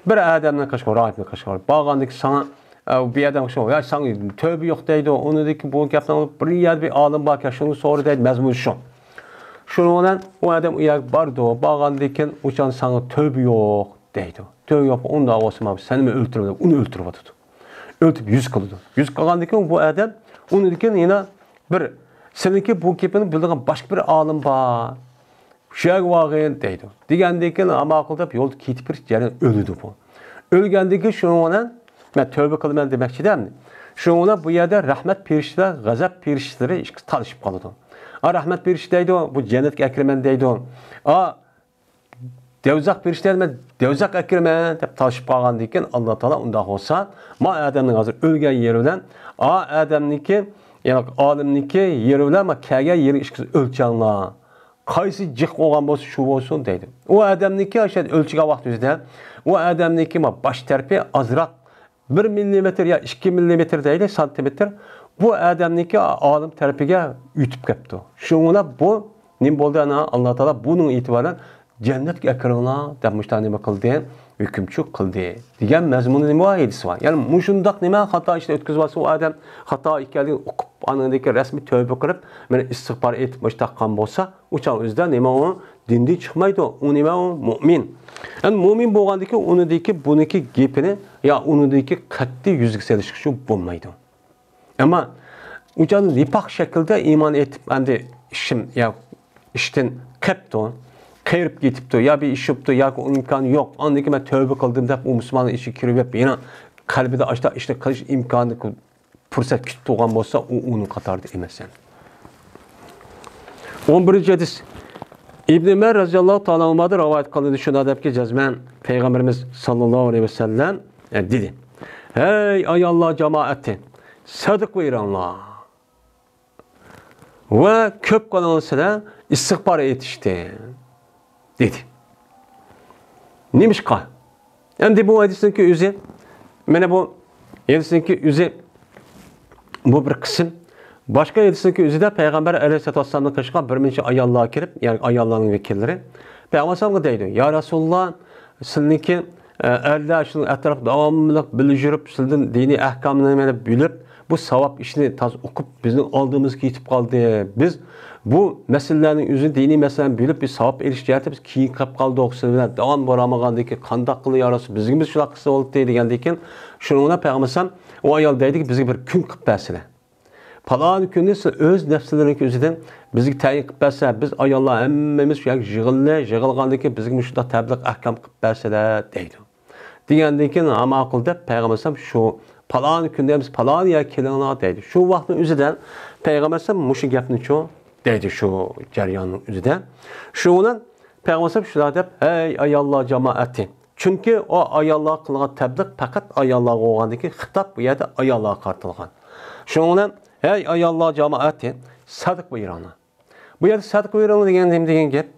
بىر ئادەمنىڭ قېشىغا، راھىبنىڭ قېشىغا بارغاندىن كېيىن ساڭا، ئە، بۇ ئادەم قېشىغا، يا ساڭا تۆۋبە يوق دەيدۇ، ئۇنىڭدىن كېيىن بۇ گەپنى بىر يەردە بىر ئالىم باركەن، شۇنى سورا دەيدۇ، مەزمۇنى شۇ. شۇنىڭ بىلەن ئۇ ئادەم ئۇ يەرگە بارىدۇ، بارغاندىن كېيىن ئۇ چاغدا ساڭا تۆۋبە يوق دەيدۇ. تۆۋبە يوق، ئۇنداق بولسا مەن سېنىمۇ ئۆلتۈرىمەن دەپ ئۇنى ئۆلتۈرۈۋاتىدۇ. ئۆلتۈرۈپ يۈز قىلىدۇ. يۈز قىلغاندىن كېيىن بۇ ئادەم ئۇنىڭدىن كېيىن يەنە بىر، سېنىڭكى بۇ گېپىڭنى بىلىدىغان باشقا بىر ئالىم بار. شۇ يەرگە بارغىن دەيدۇ. دېگەندىن كېيىن، ھە ماقۇل دەپ يولدا كېتىپ بېرىپ يەنە ئۆلىدۇ بۇ. ئۆلگەندىن كېيىن شۇنىڭ بىلەن مەن تۆۋبە قىلىمەن دېمەكچىدە ئەمدى. شۇنىڭ بىلەن بۇ يەردە رەھمەت پەرىشتىلەر، غەزەپ پەرىشتىلىرى ئىككىسى تالىشىپ قالىدۇ. ئا، رەھمەت پەرىشتە دەيدۇ، بۇ جەننەتكە ئەكىرىمەن دەيدۇ. ئا، دەۋزەخ پەرىشتە دەيدۇ، مەن دەۋزەخ ئەكىرىمەن دەپ تالىشىپ قالغاندىن كېيىن، ئاللا تائالا ئۇنداق بولسا، ما ئادەمنىڭ ھازىر ئۆلگەن يېرى بىلەن، ئا، ئادەمنىڭكى، يەنى ئالىمنىڭكى يېرى بىلەن ما كەلگەن يېرى ئىككىسى ئۆلچەڭلار. قايسى جىق بولغان بولسا، شۇ بولسۇن دەيدۇ. ئۇ ئادەمنىڭكى ئاشۇ يەردە ئۆلچىگەن ۋاقتىمىزدا، ئۇ ئادەمنىڭكى ما باش تەرىپى ئازراق، بىر مىللىمېتىر يا ئىككى مىللىمېتىر دەيلى، سانتىمېتىر، بۇ ئادەمنىڭكى ئالىم تەرىپىگە ئۆتۈپ كەپتۇ. شۇڭا بۇ نېمە بولدى؟ ئانا، ئاللا تائالا بۇنىڭ ئېتىبارەن جەننەتكە ئەكىرىڭلار دەپ مۇشۇنداق نېمە قىلدى؟ ھۆكۈمچى قىلدى دېگەن مەزمۇنى نېمە ھەدىس بار. يەنى مۇشۇنداق نېمە خاتا ئىشنى ئۆتكۈزۈۋالسا، ئۇ ئادەم خاتا ئىكەنلىكىنى ئۇقۇپ، ئاندىن كېيىن رەسمىي تۆۋبە قىلىپ، مانا ئىستىغپار ئېيتىپ، مۇشۇنداق قىلغان بولسا، ئۇ چاغ ئۆزىدە نېمە ئۇ؟ دىندىن چىقمايدۇ. ئۇ نېمە ئۇ؟ مۆمىن. ئەمدى مۆمىن بولغاندىكى ئۇنىدىكى، بۇنىكى گېپىنى يا ئۇنىدىكى قەتئىي يۈزگە سېلىشقا شۇ بولمايدۇ. ئەمما ئۇ چاغدا نىپاق شەكىلدە ئىمان ئېيتىپ، ئەمدى ئىشىم يا ئىشتىن قېپتۇ، قېرىپ كېتىپتۇ، يا بىر ئىش بوپتۇ، ياكى ئۇ ئىمكانى يوق، ئاندىن كېيىن مەن تۆۋبە قىلدىم دەپ، ئۇ مۇسۇلماننىڭ ئىچىگە كىرىۋېرىپ، يەنە قەلبىدە ئاشۇنداق ئىشنى قىلىش ئىمكانى، پۇرسەت كۈتۈپ تۇرغان بولسا، ئۇ ئۇنىڭ قاتارىدا ئەمەس. ئون بىرىنچى ھەدىس. ئىبن ئۆمەر رەزىياللاھۇ تائالا ئەنھۇمادىن رىۋايەت قىلىندى، شۇنداق دەپكى، جەزمەن پەيغەمبىرىمىز ساللاللاھۇ ئەلەيھى ۋەسەللەم، ئە، دېدى: «ھەي ئاياللار جامائەتى، سەدىقە بېرىڭلار ۋە كۆپ قىلىڭلار سىلەر ئىستىغپار ئېيتىشتىن» دېدى. نېمىشقا؟ ئەمدى بۇ ھەدىسنىڭكى ئۆزى، مانا بۇ ھەدىسنىڭكى ئۆزى، بۇ بىر قىسىم. باشقا ھەدىسنىڭكى ئۆزىدە پەيغەمبەر ئەلەيھىسسالاتۇ ۋەسسالامنىڭ قېشىغا بىر نەچچە ئاياللار كىرىپ، يەنى ئاياللارنىڭ ۋەكىللىرى پەيغەمبەر ئەلەيھىسسالامغا دەيدۇ: «يا رەسۇلاللا، سىلىنىڭكى، ئە، ئەرلەر شۇنىڭ ئەتراپتا داۋاملىق بىللە يۈرۈپ، سىلىدىن دىنىي ئەھكامنى مانا بىلىپ، بۇ ساۋاب ئىشنى تازا ئوقۇپ، بىزنىڭ ئالدىمىزغا كېتىپ قالدى. بىز بۇ مەسىلىلەرنىڭ ئۆزىنى، دىنىي مەسىلىلەرنى بىلىپ، بىز ساۋاب ئېلىش جەھەتتە بىز كېيىن قېلىپ قالدۇق. سىلەر بىلەن داۋام بارالمىغاندىن كېيىن قانداق قىلدى يا رەسۇل، بىزگىمۇ شۇنداق قىلسا بولاتتى» دېگەندىن كېيىن، شۇنىڭ بىلەن پەيغەمبەر ئەلەيھىسسالام ئۇ ئايال دەيدىكى، «بىزگە بىر كۈن قىلىپ بەرسىلە. پالان كۈننى سىز ئۆز نەپسلىرىڭىزنىڭ ئۆزىدىن بىزگە تەيىن قىلىپ بەرسە، بىز ئاياللار ھەممىمىز شۇ يەرگە يىغىلىلى، يىغىلغاندىن كېيىن بىزگە مۇشۇنداق تەبلىغ ئەھكام قىلىپ بەرسىلە» دەيدۇ. دېگەندىن كېيىن، ھە ماقۇل دەپ، پەيغەمبەر ئەلەيھىسسالام شۇ پالان كۈندە ئەمىسە پالان يەرگە كېلىڭلار دەيدۇ. شۇ ۋاقىتنىڭ ئۆزىدە پەيغەمبەر ئەلەيھىسسالام مۇشۇ گەپنىچۇ دەيدۇ شۇ جەرياننىڭ ئۆزىدە. شۇ بىلەن پەيغەمبەر ئەلەيھىسسالام شۇنداق دەپ، «ھەي ئاياللار جامائەتى!» چۈنكى ئۇ ئاياللارغا قىلغان تەبلىغ پەقەت ئاياللارغا بولغاندىكى خىتاب بۇ يەردە ئاياللارغا قارىتىلغان. شۇنىڭ بىلەن، «ھەي ئاياللار جامائەتى، سەدىقە بېرىڭلار.» بۇ يەردە سەدىقە بېرىڭلار دېگەن نېمە دېگەن گەپ؟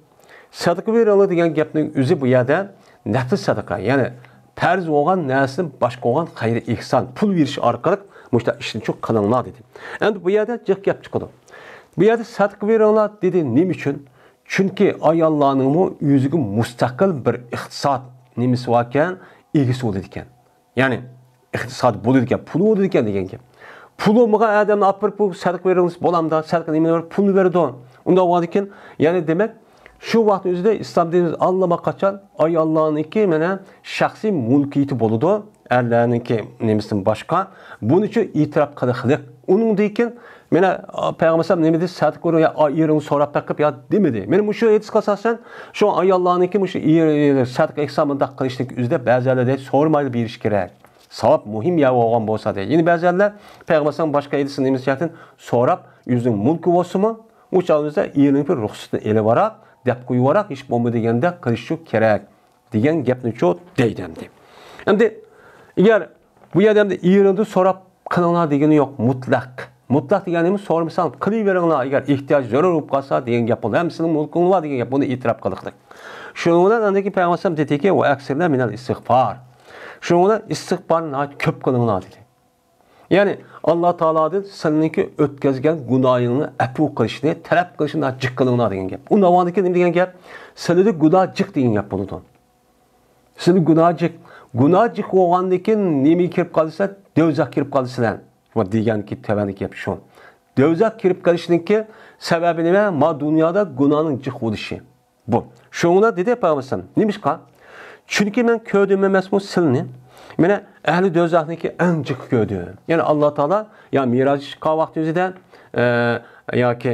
سەدىقە بېرىڭلار دېگەن گەپنىڭ ئۆزى بۇ يەردە نەپلى سەدىقە، يەنى پەرز بولغان نەرسىدىن باشقا بولغان خەير ئېھسان، پۇل بېرىش ئارقىلىق مۇشۇنداق ئىشنى شۇ قىلىڭلار دېدى. ئەمدى بۇ يەردە جىق گەپ چىقىدۇ. بۇ يەردە سەدىقە بېرىڭلار دېدى. نېمە ئۈچۈن؟ چۈنكى ئاياللارنىڭمۇ ئۆزىگە مۇستەقىل بىر ئىقتىساد نېمىسى باركەن، ئىگىسى بولىدىكەن. يەنى ئىقتىساد بولىدىكەن، پۇلى بولىدىكەن دېگەن گەپ. پۇلى بولمىغان ئادەمنى ئاپىرىپ بۇ سەدىقە بېرىڭىز بولامدا، سەدىقە نېمىنى بېرىدۇ؟ پۇلنى بېرىدۇ. ئۇنداق بولغاندىكىن، يەنى دېمەك، شۇ ۋاقىتنىڭ ئۆزىدە ئىسلام دىنىمىز ئاللىماقاچان ئاياللارنىڭكى مانا شەخسىي مۈلكىيىتى بولىدۇ، ئەرلەرنىڭكى نېمىسىدىن باشقا. بۇنىچۇ ئېتىراپ قىلىقلىق. ئۇنىڭدىن كېيىن مانا پەيغەمبەر ئەلەيھىسسالام نېمە دېدى؟ سەدىقە بېرىڭ يا ئېرىڭ سوراپ بېقىپ يا دېمىدى. مانا مۇشۇ ھەدىسكە ئاساسەن شۇ ئاياللارنىڭكى مۇشۇ ئېرى سەدىقە ئېيتسا مۇنداق قىلىشنىڭ ئۆزىدە بەزىلەر دەيدۇ، سورىمايلا بېرىش كېرەك. ساۋاب مۇھىم يەر بولغان بولسا دەيدۇ. يەنە بەزىلەر پەيغەمبەر ئەلەيھىسسالام باشقا ھەدىسنىڭ نېمىسى جەھەتتىن سوراپ، ئۆزىنىڭ مۈلكى بولسىمۇ، ئۇ چاغدا ئېرىنىڭ بىر رۇخسىتىنى ئېلىۋاراق، دەپ قويۇۋاراق، ھېچ بولمىدى دېگەندە قىلىشى كېرەك دېگەن گەپنىچۇ دەيدۇ ئەمدى. ئەمدى ئەگەر بۇ يەردە ئەمدى ئېرىڭدىن سوراپ قىلىڭلار دېگىنى يوق، مۇتلەق. مۇتلەق دېگەن نېمە؟ سورىمىساڭ قىلىۋېرىڭلار، ئەگەر ئېھتىياج زۆرۈر بولۇپ قالسا دېگەن گەپ بولدى. ھەممىسىنىڭ مۇلكىڭ بار دېگەن گەپ، بۇنى ئېتىراپ قىلدۇق. شۇنىڭ بىلەن ئاندىن كېيىن پەيغەمبەر ئېيتتىكى، ۋە ئەكسىرنە مىنەل ئىستىغفار. شۇنىڭ بىلەن ئىستىغفارنى ناھايىتى كۆپ قىلىڭلار دېدى. يەنى ئاللا تائالادىن سىلىنىڭكى ئۆتكەزگەن گۇناھىڭنى ئەپۇ قىلىشنى تەلەپ قىلىشنى ناھايىتى جىق قىلىڭلار دېگەن گەپ. ئۇنداق بولغاندىكىن نېمە دېگەن گەپ؟ سىلىدە گۇناھ جىق دېگەن گەپ بولىدۇ. سىلى گۇناھ جىق. گۇناھ جىق بولغاندىكىن نېمىگە كىرىپ قالىسىلەر؟ دوزاخقا كىرىپ قالىسىلەر. ۋە دېگەنكى تۆۋەندىكى گەپ شۇ. دوزاخقا كىرىپ قېلىشنىڭكى سەۋەبى نېمە؟ ما دۇنيادا گۇناھنىڭ جىق بولۇشى. بۇ. شۇڭا دېدى پەيغەمبەر ئەلەيھىسسالام، نېمىشقا؟ چۈنكى مەن كۆردۈم ئەمەسمۇ سىلنى؟ مانا ئەھلى دوزاخنىڭكى ئەڭ جىق كۆردۈم. يەنى ئاللا تائالا يا مىراج چىققان ۋاقتى ئۆزىدە، ئە، ياكى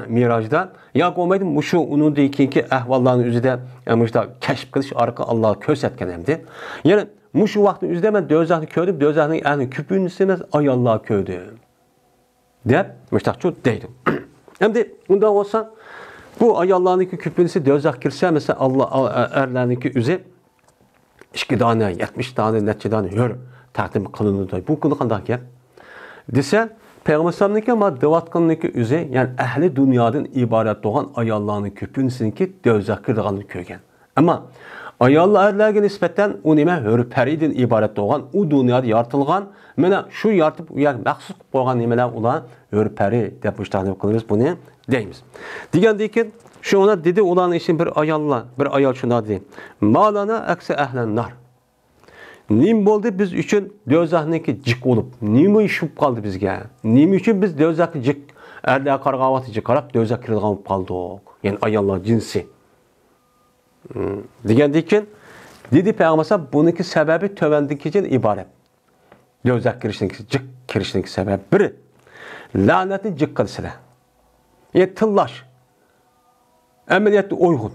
مىراجدا، ياكى بولمايدۇ مۇشۇ ئۇنىڭدىن كېيىنكى ئەھۋاللارنى ئۆزىدە، ئە، مۇشۇنداق كەشىپ قىلىش ئارقىلىق ئاللا كۆرسەتكەن ئەمدى. يەنى مۇشۇ ۋاقىتنىڭ ئۆزىدە مەن دوزاخنى كۆردۈم، دوزاخنىڭ ئەھلىنىڭ كۆپىنچىسىنى مەن ئاياللار كۆردۈم. دەپ مۇشتاقچۇ دەيدۇ. ئەمدى ئۇنداق بولسا، بۇ ئاياللارنىڭكى كۆپىنچىسى دوزاخقا كىرسە، مەسىلەن، ئاللا، ئەرلەرنىڭكى ئۆزى ئىككى دانە، يەتمىش دانە، نەچچە دانە ھۆر تەقدىم قىلىنىدۇ. بۇ كۈندە قانداق گەپ؟ دېسە، پەيغەمبەر ئەلەيھىسسالامنىڭكى ما دەۋاتقىنىنىڭكى ئۆزى، يەنى ئەھلى دۇنيادىن ئىبارەت بولغان ئاياللارنىڭ كۆپىنچىسىنىڭكى دوزاخقا كىرىدىغانلىقىنى كۆرگەن. ئەمما ئاياللار ئەرلەرگە نىسبەتەن ئۇ نېمە؟ ھۆر پەرىدىن ئىبارەت بولغان، ئۇ دۇنيادا يارىتىلغان، مانا شۇ يارىتىپ ئۇ يەرگە مەخسۇس قىلىپ قويغان نېمىلەر ئۇلار؟ ھۆر پەرى دەپ مۇشۇنداق نېمە قىلىمىز، بۇنى دەيمىز. دېگەندىن كېيىن شۇنىڭ دېدى ئۇلارنىڭ ئىچىدىن بىر ئاياللار، بىر ئايال شۇنداق دېدى. ما لنا ئەكسى ئەھلەن نار. نېمە بولدى بىز ئۈچۈن دوزاخنىڭكى جىق بولۇپ؟ نېمە ئىش بولۇپ قالدى بىزگە؟ نېمە ئۈچۈن بىز دوزاخقا جىق، ئەرلەرگە قارىغان ۋاقتى جىقراق دوزاخقا كىرىدىغان بولۇپ قالدۇق؟ يەنى ئاياللار جىنسى. دېگەندىن كېيىن دېدى پەيغەمبەر ئەلەيھىسسالام، بۇنىڭكى سەۋەبى تۆۋەندىكىدىن ئىبارەت. دوزاخقا كىرىشنىڭكى، جىق كىرىشنىڭكى سەۋەبى بىرى، لەنەتنى جىق قىلىسىلەر. يەنى تىللاش ئەمەلىيەتتە ئۇيغۇن.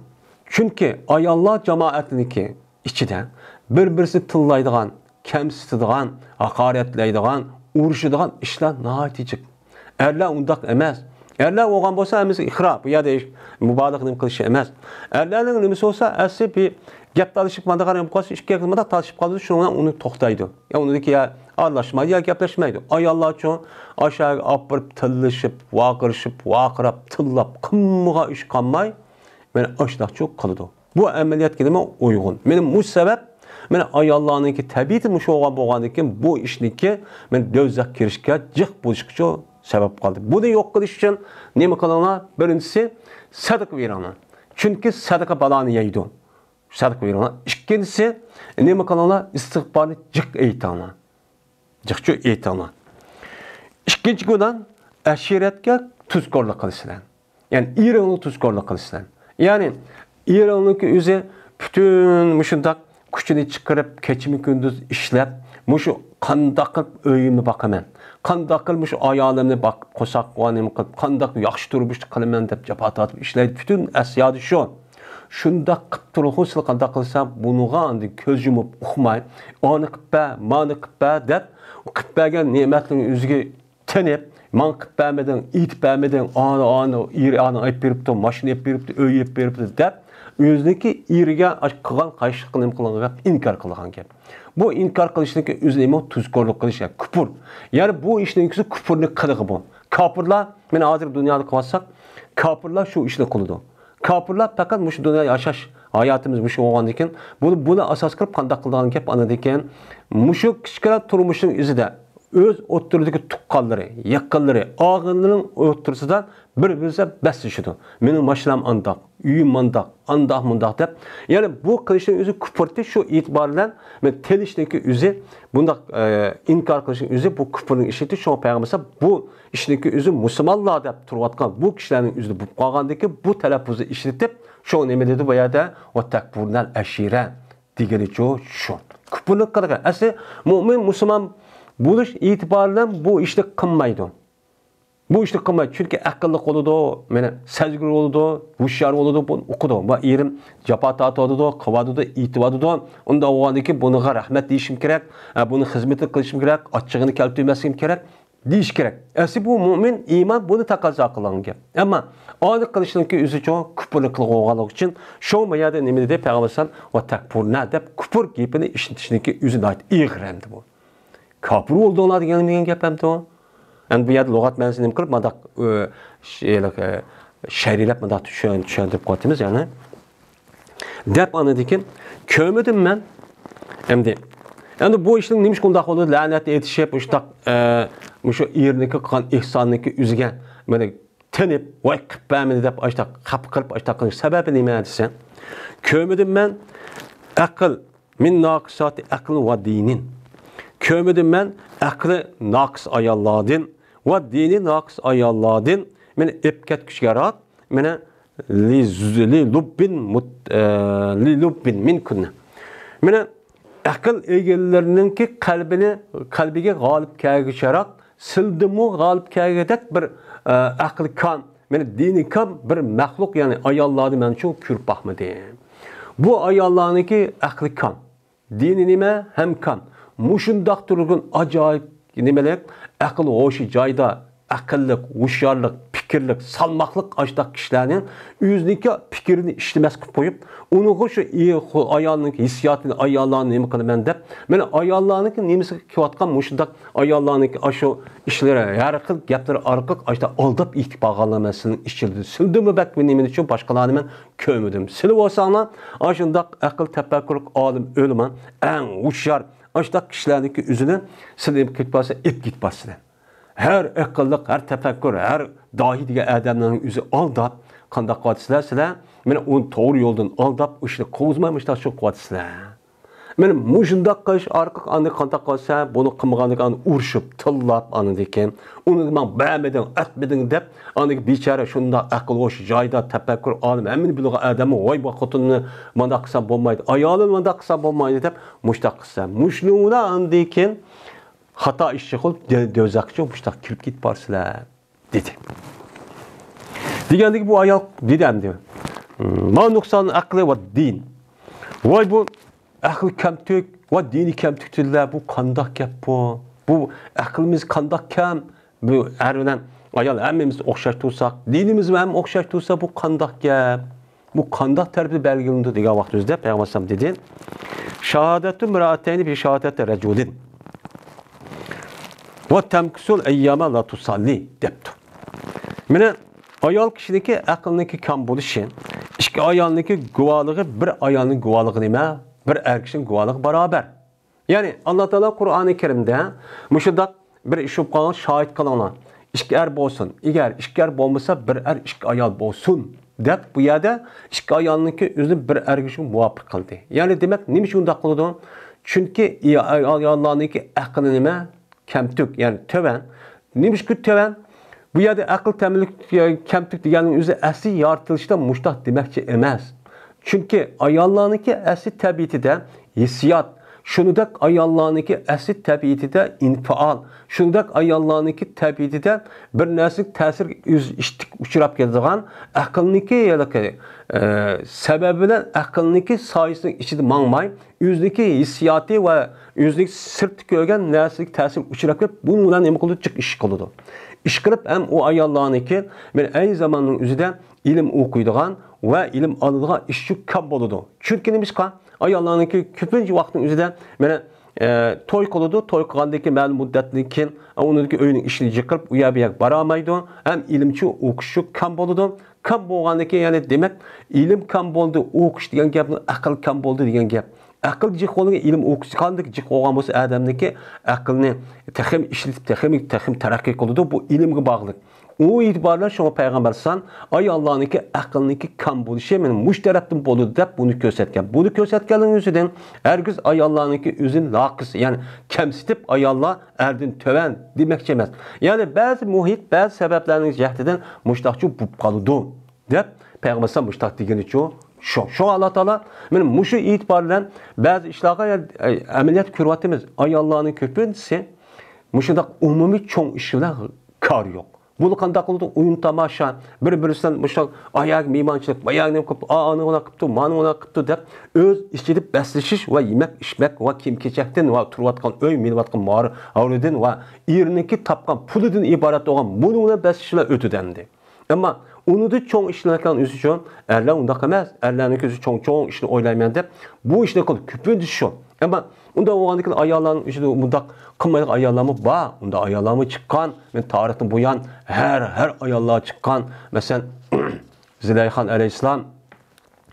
چۈنكى ئاياللار جامائەتنىڭكى ئىچىدە بىر-بىرسىنى تىللايدىغان، كەمسىتىدىغان، ھاقارەتلەيدىغان، ئۇرۇشىدىغان ئىشلار ناھايىتى جىق. ئەرلەر ئۇنداق ئەمەس. ئەرلەر بولغان بولسا ھەممىسى ئىقرا، بۇ يەردە ھېچ مۇبالىغە نېمە قىلىشى ئەمەس. ئەرلەرنىڭ نېمىسى بولسا، ئەسلى بىر گەپ تالىشىپ مانداق قارىماق قىلسا، ئىككى ياقتا مانداق تالىشىپ قالىدۇ، شۇنىڭ بىلەن ئۇنى توختايدۇ. يا ئۇنىڭدىكى يا ئارىلاشمايدۇ، يا گەپلەشمەيدۇ. ئاياللارچۇ، ئاشۇ يەرگە ئاپىرىپ تىللىشىپ، ۋارقىرىشىپ، ۋارقىراپ، تىللاپ، قىلمىغان ئىش قالماي، مانا ئاشۇنداقچۇ قىلىدۇ. بۇ ئەمەلىيەتكە نېمە ئۇيغۇن. مانا مۇشۇ سەۋەب، مانا ئاياللارنىڭكى تەبىئىتى مۇشۇ بولغان بولغاندىن كېيىن بۇ ئىشنىڭكى مانا دوزاخ كىرىشكە جىق بولۇشقىچۇ سەۋەب قالدى. بۇنى يوق قىلىش ئۈچۈن نېمە قىلىڭلار؟ بىرىنچىسى، سەدىقە بېرىڭلار. چۈنكى سەدىقە بالانى يەيدۇ. سەدىقە بېرىڭلار. ئىككىنچىسى، نېمە قىلىڭلار؟ ئىستىغپارنى جىق ئېيتىڭلار. جىقچۇ ئېيتىڭلار. ئىككىنچى گۇناھ، ئەشىرەتكە تۇزكورلۇق قىلىسىلەر. يەنى ئېرىڭلارغا تۇزكورلۇق قىلىسىلەر. يەنى ئېرىڭلارنىڭكى ئۆزى پۈتۈن مۇشۇنداق كۈچىنى چىقىرىپ، كېچىمۇ كۈندۈز ئىشلەپ، مۇشۇ قانداق قىلىپ ئۆيۈمنى باقىمەن، قانداق قىلىپ مۇشۇ ئايالىمنى باقىپ، قورساققا نېمە قىلىپ، قانداق ياخشى تۇرمۇشنى قىلىمەن دەپ جاپا تارتىپ ئىشلەيدۇ. پۈتۈن ئەسيادى شۇ. شۇنداق قىپ تۇرغۇ، سىلى قانداق قىلسا، بۇنىڭغا ئاندىن كۆز يۇمۇپ ئۇقماي، ئانى قىپ بەر، مانى قىپ بەر دەپ، قىپ بەرگەن نېمەتلىرىنى ئۆزىگە تېنىپ، ماڭا قىپ بەرمىدىڭ، ئېيتىپ بەرمىدىڭ، ئانى، ئانى، ئېرى ئانى ئېلىپ بېرىپتۇ، ماشىنا ئېلىپ بېرىپتۇ، ئۆي ئېلىپ بېرىپتۇ دەپ، ئۆزىنىڭكى ئېرىگە قىلغان قارشىلىققا نېمە قىلغان گەپ، ئىنكار قىلغان گەپ. بۇ ئىنكار قىلىشنىڭكى ئۆزى نېمە؟ تۇزكورلۇق قىلىش، يەنى كۇپۇر. يەنى بۇ ئىشنىڭكىسى كۇپۇرنى قىلىقى بۇ. كاپىرلار، مانا ھازىر دۇنيادا قىلىۋاتساق، كاپىرلار شۇ ئىشنى قىلىدۇ. كاپىرلار پەقەت مۇشۇ دۇنيا ياشاش، ھاياتىمىز مۇشۇ بولغاندىكىن، بۇنى، بۇنى ئاساس قىلىپ قانداق قىلىدىغان گەپ ئاندىن كېيىن، مۇشۇ كىچىككىنە تۇرمۇشنىڭ ئۆزىدە ئۆز ئوتتۇرىدىكى تۇغقانلىرى، يېقىنلىرى، ئاغىنىلىرىنىڭ ئوتتۇرىسىدا بىر-بىرسى بەسلىشىدۇ. مېنىڭ ماشىنام ئانداق، ئۆيۈم مانداق، ئانداق مۇنداق دەپ. يەنى بۇ قىلىشنىڭ ئۆزى كۇپۇرتى، شۇ ئېتىبار بىلەن مەن تېلىشنىڭكى ئۆزى، بۇنداق، ئە، ئىنكار قىلىشنىڭ ئۆزى بۇ كۇپۇرنىڭ ئىشىدى. شۇڭا پەيغەمبەر بۇ ئىشنىڭكى ئۆزى مۇسۇلمانلار دەپ تۇرۇۋاتقان بۇ كىشىلەرنىڭ ئۆزىدە بولۇپ قالغاندىكىن، بۇ تەلەپپۇزنى ئىشلىتىپ، شۇ نېمە دېدى بۇ يەردە؟ ۋە تەكفۇرنەل ئەشىرە دېگىنىچۇ شۇ. كۇپۇرلۇق قىلغان. ئەسلى مۇئمىن، مۇسۇلمان بولۇش ئېتىبارى بىلەن بۇ ئىشنى قىلمايدۇ. بۇ ئىشنى قىلمايدۇ. چۈنكى ئەقىللىق بولىدۇ، مانا سەزگۈر بولىدۇ، ھوشيار بولىدۇ، بۇنى ئۇقىدۇ. ۋە ئېرىم جاپا تارتىۋاتىدۇ، قىلىۋاتىدۇ، ئېيتىۋاتىدۇ. ئۇنداق بولغاندىن كېيىن بۇنىڭغا رەھمەت دېيىشىم كېرەك، ئە، بۇنىڭ خىزمىتىنى قىلىشىم كېرەك، ئاچچىقىنى كەلتۈرمەسلىكىم كېرەك دېيىش كېرەك. ئەسلى بۇ مۇئمىن ئىمان بۇنى تەقەززا قىلغان گەپ. ئەمما ئانى قىلىشنىڭكى ئۆزىچۇ كۇپۇرنى قىلغانلىقى ئۈچۈن، شۇ ما يەردە نېمە دېدى پەيغەمبەر ئەلەيھىسسالام؟ ۋە تەكفۇرنە دەپ كۇپۇر گېپىنى ئىشلىتىشنىڭكى ئۆزى ناھايىتى ئېغىر ئەمدى بۇ. كاپىر بولدۇڭلار دېگەن، دېگەن گەپ ئەمدى ئۇ. ئەمدى بۇ يەردە لۇغەت مەنىسىنى نېمە قىلىپ مۇنداق، ئۆ، ش-، ھېلىقى، شەرھلەپ مۇنداق چۈشەن-، چۈشەندۈرۈپ قويۇۋاتىمىز، يەنى. دەپ ئاندىن كېيىن، كۆرمىدىم مەن. ئەمدى، ئەمدى بۇ ئىشنىڭ نېمىشقا ئۇنداق بولدى؟ لەنەت ئېيتىشىپ، مۇشۇنداق، ئە، مۇشۇ ئېرىنىڭكى قىلغان ئېھسانىنىڭكى ئۆزىگە مانا تېنىپ، ۋاي، قىلىپ بەرمىدى دەپ، ئاشۇنداق خاپا قىلىپ، ئاشۇنداق قىلىش سەۋەبى نېمە دېسە، كۆرمىدىم مەن ئەقىل، مىن ناقىساتى ئەقلىن ۋە دىنىن. كۆرمىدىم مەن ئەقلى ناقىس ئاياللاردىن ۋە دىنى ناقىس ئاياللاردىن مېنى ئېپ كەتكۈچىگە راق، مېنى لى، لى لۇببىن مۇت-، ئە، لى لۇببىن مىنكۇننە. مېنى ئەقىل ئىگىلىرىنىڭكى قەلبىنى، قەلبىگە غالىب كەلگۈچىراق، سىلدىمۇ غالىب كەلگۈدەك بىر، ئە، ئەقلى كام، مېنى دىنى كام بىر مەخلۇق، يەنى ئاياللارنى مەن چوڭ كۆرۈپ باقمىدىم. بۇ ئاياللارنىڭكى ئەقلى كام، دىنى نېمە ھەم كام. مۇشۇنداق تۇرغۇن ئاجايىپ نېمىلىك، ئەقىل ھوشى جايدا، ئەقىللىق، ھوشيارلىق، پىكىرلىك، سالماقلىق ئاشۇنداق كىشىلەرنىڭ ئۆزىنىڭكى پىكرىنى ئىشلىمەس قىلىپ قويۇپ، ئۇنىڭغا شۇ ئى-، خو-، ئايالنىڭ ھېسسىياتىنى، ئاياللارنى نېمە قىلىمەن دەپ، مانا ئاياللارنىڭكى نېمىسىگە كېلىۋاتقان مۇشۇنداق ئاياللارنىڭكى ئاشۇ ئىشلىرى، ھەر خىل گەپلىرى ئارقىلىق ئاشۇنداق ئالداپ ئېيتىپ بارغانلار مەن سىلىنىڭ ئىچىدە سىلدىمۇ بەك نېمە ئۈچۈن باشقىلارنى مەن كۆرمىدىم. سىلى بولساڭلار ئاشۇنداق ئەقىل تەپەككۇر ئالىم ئۆلىما، ئەڭ ھوشيار ئاشۇنداق كىشىلەرنىڭكى ئۆزىنى سىلى ئېلىپ كېتىپ بارسا، ئېلىپ كېتىپ بارسىلەر. ھەر ئەقىللىق، ھەر تەپەككۇر، ھەر داھىي دېگەن ئادەمنىڭ ئۆزى ئالداپ، قانداق قىلىۋاتىسىلەر سىلەر؟ مانا ئۇنى توغرا يولدىن ئالداپ، ئۇ ئىشنى قوزماي مۇشۇنداق چوقۇۋاتىسىلەر. مانا مۇشۇنداق قىلىش ئارقىلىق ئاندىن قانداق قىلسا، بۇنى قىلمىغاندىن كېيىن ئۇرۇشۇپ، تىللاپ، ئاندىن كېيىن ئۇنى ماڭا بەرمىدىڭ، ئەتمىدىڭ دەپ، ئاندىن بىچارە شۇنداق ئەقىل ھوش جايدا، تەپەككۇر ئالىم، ھەممىنى بىلىدىغان ئادەممۇ، ۋاي، بۇ خوتۇننى مانداق قىلسام بولمايدۇ، ئايالىنى مانداق قىلسام بولمايدۇ دەپ مۇشۇنداق قىلسا، مۇشۇنىڭ بىلەن ئاندىن كېيىن خاتا ئىشچى قىلىپ، دۆ-، دوزاخقىچە مۇشۇنداق كىرىپ كېتىپ بارسىلەر، دېدى. دېگەندىكى بۇ ئايال دېدى ئەمدى، ما نۇقسان ئەقلى ۋە دىن. ۋاي، بۇ ئەقلى كەمتۈك ۋە دىنى كەمتۈكتىلەر، بۇ قانداق گەپ بۇ؟ بۇ ئەقلىمىز قانداق كەم؟ بۇ ئەر بىلەن ئايال ھەممىمىز ئوخشاش تۇرساق، دىنىمىز ھەم ئوخشاش تۇرسا، بۇ قانداق گەپ؟ بۇ قانداق تەرىپى بەلگىلىنىدۇ دېگەن ۋاقتىمىزدا پەيغەمبەر ئەلەيھىسسالام دېدى، شاھادەتۇ امرأتين بشهادة رجل وتمكث الأيام لا تصلي دەپتۇ. مانا ئايال كىشىنىڭكى ئەقلىنىڭكى كام بولۇشى، ئىككى ئايالنىڭكى گۇۋاھلىقى بىر ئايالنىڭ گۇۋاھلىقى نېمە؟ بىر ئەر كىشىنىڭ گۇۋاھلىقى باراۋەر. يەنى ئاللا تائالا قۇرئانى كەرىمدە مۇشۇنداق بىر ئىش بولۇپ قالغان شاھىت قىلىڭلار. ئىككى ئەر بولسۇن. ئەگەر ئىككى ئەر بولمىسا، بىر ئەر، ئىككى ئايال بولسۇن دەپ، بۇ يەردە ئىككى ئايالنىڭكى ئۆزىنى بىر ئەرگە شۇ مۇۋاپىق قىلدى. يەنى دېمەك، نېمە ئۈچۈن ئۇنداق قىلىدۇ؟ چۈنكى ئاياللارنىڭكى ئەقلى نېمە؟ كەمتۈك، يەنى تۆۋەن. نېمىشقا تۆۋەن؟ بۇ يەردە ئەقىل تەملىك، كەمتۈك دېگەننىڭ ئۆزى ئەسلى يارىتىلىشتا مۇشتاق دېمەكچى ئەمەس. چۈنكى ئاياللارنىڭكى ئەسلى تەبىئىتىدە ھېسسىيات، شۇنىڭدەك ئاياللارنىڭكى ئەسلى تەبىئىتىدە ئىنفىئال، شۇنىڭدەك ئاياللارنىڭكى تەبىئىتىدە بىر نەرسىگە تەسىر، ئۆز ئىشتىك ئۇچراپ كېلىدىغان ئەقىلنىڭكى ھېلىقى، ئە، سەۋەبى بىلەن ئەقىلنىڭكى سايىسىنىڭ ئىچىدە ماڭماي، ئۆزىنىڭكى ھېسسىياتى ۋە ئۆزىنىڭ سىرتتا كۆرگەن نەرسىگە تەسىر ئۇچراپ كېلىپ، بۇنىڭ بىلەن نېمە قىلىدۇ؟ جىق ئىش قىلىدۇ. ئىش قىلىپ ھەم ئۇ ئاياللارنىڭكى، مانا، ئەينى زاماننىڭ ئۆزىدە ئىلىم ئوقۇيدىغان ۋە ئىلىم ئالىدىغان ئىشچى كام بولىدۇ. چۈنكى نېمىشقا؟ ئاياللارنىڭكى كۆپىنچە ۋاقىتنىڭ ئۆزىدە، مانا، ئە، توي قىلىدۇ، توي قىلغاندىن كېيىن مەلۇم مۇددەتتىن كېيىن ئۇنىڭدىكى ئۆينىڭ ئىشىنى جىقىرىپ، ئۇ يەر بۇ يەرگە بارالمايدۇ، ھەم ئىلىمچى ئوقۇشچى كام بولىدۇ. كام بولغاندىن كېيىن، يەنى دېمەك، ئىلىم كام بولدى، ئوقۇش دېگەن گەپنى ئەقىل كام بولدى دېگەن گەپ. ئەقىل جىق بولغان، ئىلىم ئوقۇش قانداق جىق بولغان بولسا، ئادەمنىڭكى ئەقلىنى تېخىمۇ ئىشلىتىپ، تېخىمۇ، تېخىمۇ تەرەققىي قىلىدۇ. بۇ ئىلىمگە باغلىق. ئۇ ئېتىبار بىلەن شۇڭا پەيغەمبەر ئەلەيھىسسالام ئاياللارنىڭكى ئەقلىنىڭكى كام بولۇشى مانا مۇشۇ تەرەپتىن بولىدۇ دەپ بۇنى كۆرسەتكەن. بۇنى كۆرسەتكەنلىكىنىڭ ئۆزىدىن ھەرگىز ئاياللارنىڭكى ئۆزىنى ناقىس، يەنى كەمسىتىپ ئاياللار ئەردىن تۆۋەن دېمەكچى ئەمەس. يەنى بەزى مۇھىت، بەزى سەۋەبلەرنىڭ جەھىتىدىن مۇشۇنداقچە بولۇپ قالىدۇ دەپ پەيغەمبەر ئەلەيھىسسالام مۇشۇنداق دېگىنىچۇ شۇ. شۇ ئاللا تائالا مانا مۇشۇ ئېتىبار بىلەن بەزى ئىشلارغا، ئە، ئەمەلىيەتتە كۆرۈۋاتىمىز. ئاياللارنىڭ كۆپىنچىسى مۇشۇنداق ئومۇمىي چوڭ ئىش بىلەن كارى يوق. بۇلار قانداق قىلىدۇ؟ ئويۇن تاماشا، بىر-بىرسىدىن مۇشۇ ئاياغ مېھمانچىلىق، باياغ نېمە قىپتۇ، ئانى ئۇنى قىپتۇ، مانى ئۇنى قىپتۇ دەپ ئۆز ئىچىدە بەسلىشىش ۋە يېمەك ئىچمەك ۋە كىيىم كېچەكتىن ۋە تۇرۇۋاتقان ئۆي، مىنىۋاتقان مارى ھارۋىدىن ۋە ئېرىنىڭكى تاپقان پۇلىدىن ئىبارەت بولغان بۇنىڭ بىلەن بەسلىشىش بىلەن ئۆتىدۇ ئەمدى. ئەمما ئۇنىڭدىن چوڭ ئىشلەرنىڭ ئۆزى شۇ. ئەرلەر ئۇنداق ئەمەس. ئەرلەرنىڭ كۆزى چوڭ، چوڭ ئىشنى ئويلايمەن دەپ، بۇ ئىشنى قىلىدۇ. كۆپىنچىسى شۇ. ئەمما ئۇنداق بولغاندىكىن ئاياللارنىڭ ئىچىدە مۇنداق قىلمايدىغان ئاياللارمۇ بار. ئۇنداق ئاياللارمۇ چىققان. مەن تارىختىن بۇيان ھەر، ھەر ئاياللار چىققان. مەسىلەن، زىلەيخان ئەلەيھىسسالام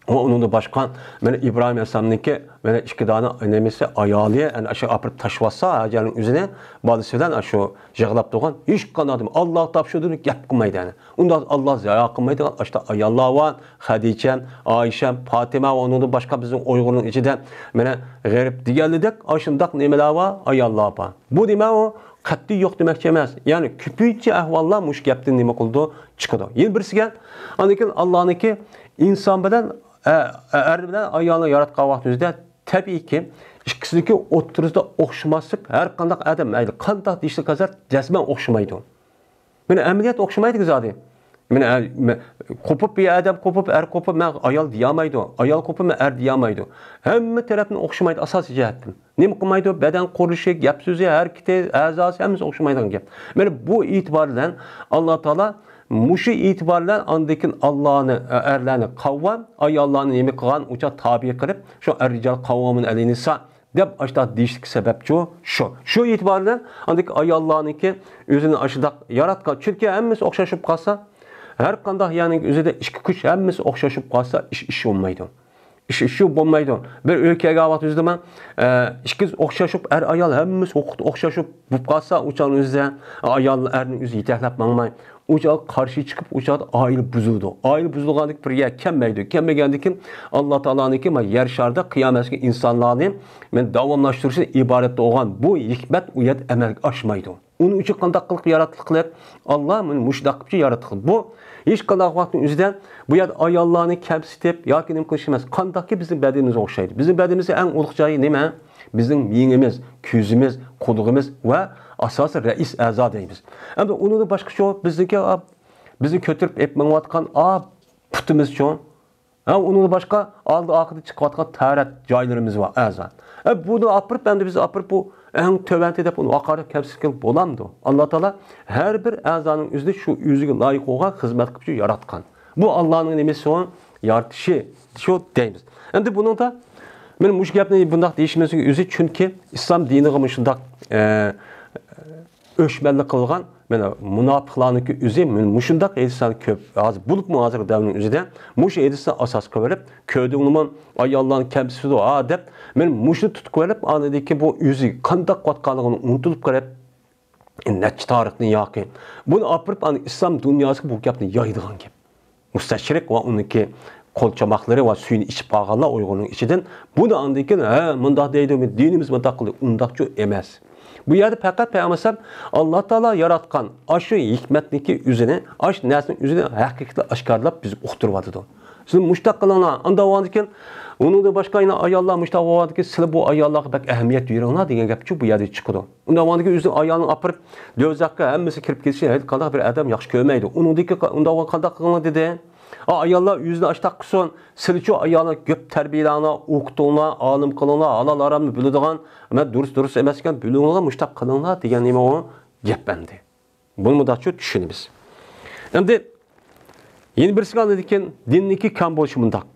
ۋە ئۇنىڭدىن باشقا، مانا، ئىبراھىم ئەلەيھىسسالامنىڭكى، مانا، ئىككى دانە نېمىسى، ئايالى، ئەنە ئاشۇ ئاپىرىپ تاشلىۋاتسا، ھاجەرنىڭ ئۆزىنى، بالىسى بىلەن ئاشۇ يىغلاپ تۇرغان، ھېچقانداق ئادەم، ئاللاغا تاپشۇردۇم دەپ گەپ قىلمايدۇ، ئەنە. ئۇنداق ئاللا زايا قىلمايدىغان ئاشۇنداق ئاياللار بار. خەدىچە، ئائىشە، پاتىمە ۋە ئۇنىڭدىن باشقا بىزنىڭ ئۇيغۇرنىڭ ئىچىدە، مانا، غېرىب دېگەنلىدەك ئاشۇنداق نېمىلەر بار، ئاياللار بار. بۇ نېمە ئۇ؟ قەتئىي يوق دېمەكچى ئەمەس. يەنى كۆپىنچە ئەھۋاللار مۇشۇ گەپتىن نېمە قىلىدۇ؟ چىقىدۇ. يەنە بىرسىگە، ئاندىن كېيىن ئاللانىڭكى ئىنسان بىلەن، ئە، ئە، ئەر بىلەن ئايالنى ياراتقان ۋاقتىمىزدا تەبىئىيكى ئىككىسىنىڭكى ئوتتۇرىسىدا ئوخشىماسلىق ھەر قانداق ئادەم، مەيلى قانداق دېيىشلىك قىلسا، جەزمەن ئوخشىمايدۇ. مانا ئەمەلىيەت ئوخشىمايدۇ زادى. مانا ئە-، مە-، قوپۇپ بىر ئادەم قوپۇپ، ئەر قوپۇپ، مەن ئايال دېيەلمەيدۇ. ئايال قوپۇپ، مەن ئەر دېيەلمەيدۇ. ھەممە تەرەپتىن ئوخشىمايدۇ ئاساسىي جەھەتتىن. نېمە قىلمايدۇ؟ بەدەن قۇرۇلۇشى، گەپ سۆزى، ھەرىكىتى، ئەزاسى ھەممىسى ئوخشىمايدىغان گەپ. مانا بۇ ئېتىبار بىلەن ئاللا تائالا مۇشۇ ئېتىبار بىلەن ئاندىن كېيىن ئاللانى، ئەرلەرنى قاۋام، ئاياللارنى نېمە قىلغان، ئۇچا تابىئە قىلىپ، شۇ ئەر رىجال قاۋامۇن ئەلەينىسا دەپ ئاشۇنداق دېيىشلىك سەۋەبچۇ شۇ. شۇ ئېتىبار بىلەن ئاندىكى ئاياللارنىڭكى ئۆزىنى ئاشۇنداق ياراتقان. چۈنكى ھەممىسى ئوخشاش بولۇپ قالسا، ھەر قانداق يەرنىڭ ئۆزىدە ئىككى كۈچ ھەممىسى ئوخشاش بولۇپ قالسا، ئىش، ئىش بولمايدۇ. ئىش، ئىش بولمايدۇ. بىر ئۆي كەلگەن ۋاقىت ئۆزىدىمۇ، ئە، ئىككىمىز ئوخشاش بولۇپ، ئەر ئايال ھەممىمىز ھوقۇقتا ئوخشاش بولۇپ قالسا، ئۇ چاغنىڭ ئۆزىدە ئايال ئەرنىڭ ئۆزى يېتەكلەپ ماڭماي، ئۇ چاغدا قارشى چىقىپ، ئۇ چاغدا ئائىلە بۇزۇلىدۇ. ئائىلە بۇزۇلغاندىكىن بىر يەر كەلمەيدۇ. كەلمىگەندىكىن ئاللا تائالانىڭكى مانا يەر شارىدا قىيامەتكە ئىنسانلارنى مانا داۋاملاشتۇرۇشتىن ئىبارەت بولغان بۇ ھېكمەت ئۇ يەردە ئەمەلگە ئاشمايدۇ. ئۇنىڭ ئۈچۈن قانداق قىلىپ ياراتتى قىلىپ، ئاللا مانا مۇشۇنداق قىلىپ ياراتتى قىلىپ. بۇ ھېچقانداق ۋاقىتنىڭ ئۆزىدە بۇ يەردە ئاياللارنى كەمسىتىپ ياكى نېمە قىلىش ئەمەس. قانداقكى بىزنىڭ بەدىنىمىز ئوخشايدۇ. بىزنىڭ بەدىنىمىزنىڭ ئەڭ ئۇلۇغ جايى نېمە؟ بىزنىڭ مېڭىمىز، كۆزىمىز، قۇلىقىمىز ۋە ئاساسىي رەئىس ئەزا دەيمىز. ئەمدى ئۇنىڭدىن باشقىچۇ بىزنىڭكى، ئا، بىزنى كۆتۈرۈپ ئېلىپ مېڭىۋاتقان، ئا، پۇتىمىزچۇ؟ ھە، ئۇنىڭدىن باشقا ئالدى ئارقىدىن چىقىۋاتقان تەرەت جايلىرىمىز بار، ئەزا. ھە، بۇنى ئاپىرىپ، ئەمدى بىز ئاپىرىپ بۇ ئەڭ تۆۋەنتى دەپ ئۇنى ھاقارەت كەمسىتكىلى بولامدۇ؟ ئاللا تائالا ھەر بىر ئەزانىڭ ئۆزىدە شۇ ئۆزىگە لايىق بولغان خىزمەت قىلىپ ياراتقان. بۇ ئاللانىڭ نېمىسى ئۇ؟ يارىتىشى شۇ دەيمىز. ئەمدى بۇنىڭدا مەن مۇشۇ گەپنى بۇنداق دېيىشىمىزنىڭ ئۆزى، چۈنكى ئىسلام دىنىغا مۇشۇنداق، ئە، ئۆچمەنلىك قىلغان، مانا، مۇناپىقلارنىڭكى ئۆزى مۇ-، مۇشۇنداق ھەدىسلەر كۆپ. ھازىر بولۇپمۇ ھازىرقى دەۋرنىڭ ئۆزىدە مۇشۇ ھەدىسنى ئاساس قىلىۋېلىپ، كۆردۈڭلىمۇ، ئاياللارنى كەمسىتىدۇ، ھا، دەپ، مانا مۇشۇنى تۇتۇپ قويۇپ، ئاندىن كېيىن بۇ ئۆزى قانداق قىلىۋاتقانلىقىنى ئۇنتۇلۇپ قېلىپ، نەچچە تارىخنى ياقى. بۇنى ئاپىرىپ، ئانا ئىسلام دۇنياسىغا بۇ گەپنى يايىدىغان گەپ. مۇستەشرىق ۋە ئۇنىڭكى قول چاماقلىرى ۋە سۈيىنى ئىچىپ قالغانلار ئۇيغۇرنىڭ ئىچىدىن بۇنى ئاندىن كېيىن، ھە، مۇنداق دەيدۇ، دىنىمىز مۇنداق قىلدى، ئۇنداقچۇ ئەمەس. بۇ يەردە پەقەت پەيغەمبەر ئەلەيھىسسالام ئاللا تائالا ياراتقان ئاشۇ ھېكمەتنىڭكى ئۆزىنى، ئاشۇ نەرسىنىڭ ئۆزىنى ھەقىقىتى ئاشكارىلاپ بىزگە ئۇقتۇرۇۋاتىدۇ. سىز مۇشۇنداق قىلىڭلار، ئانداق بولغاندىن كېيىن ئۇنىڭدىن باشقا يەنە ئاياللار مۇشۇنداق بولغاندىن كېيىن سىلە بۇ ئاياللارغا بەك ئەھمىيەت بېرىڭلار دېگەن گەپچۇ بۇ يەردە چىقىدۇ. ئۇنداق بولغاندىن كېيىن ئۆزىنىڭ ئايالىنى ئاپىرىپ، دوزاخقا ھەممىسى كىرىپ كېتىشنى ھېچ قانداق بىر ئادەم ياخشى كۆرمەيدۇ. ئۇنىڭدىكى قا-، ئۇنداق بولغان قانداق قىلىڭلار دېدى. ئا، ئاياللار ئۆزىنى ئاشتاق قىلسۇن. سىلىچۇ ئايالنى كۆپ تەربىيەلەڭلار، ئوقۇتۇڭلار، ئالىم قىلىڭلار، ھالال ھارامنى بىلىدىغان، مەن دۇرۇس دۇرۇس ئەمەس ئىكەن، بىلىڭلار، مۇشتاق قىلىڭلار دېگەن نېمە ئۇ؟ گەپ ئەمدى. بۇنى مۇنداقچۇ چۈشىنىمىز. ئەمدى يەنە بىرسىگە ئاندىن كېيىن دىننىڭكى كام بولۇشى مۇنداق.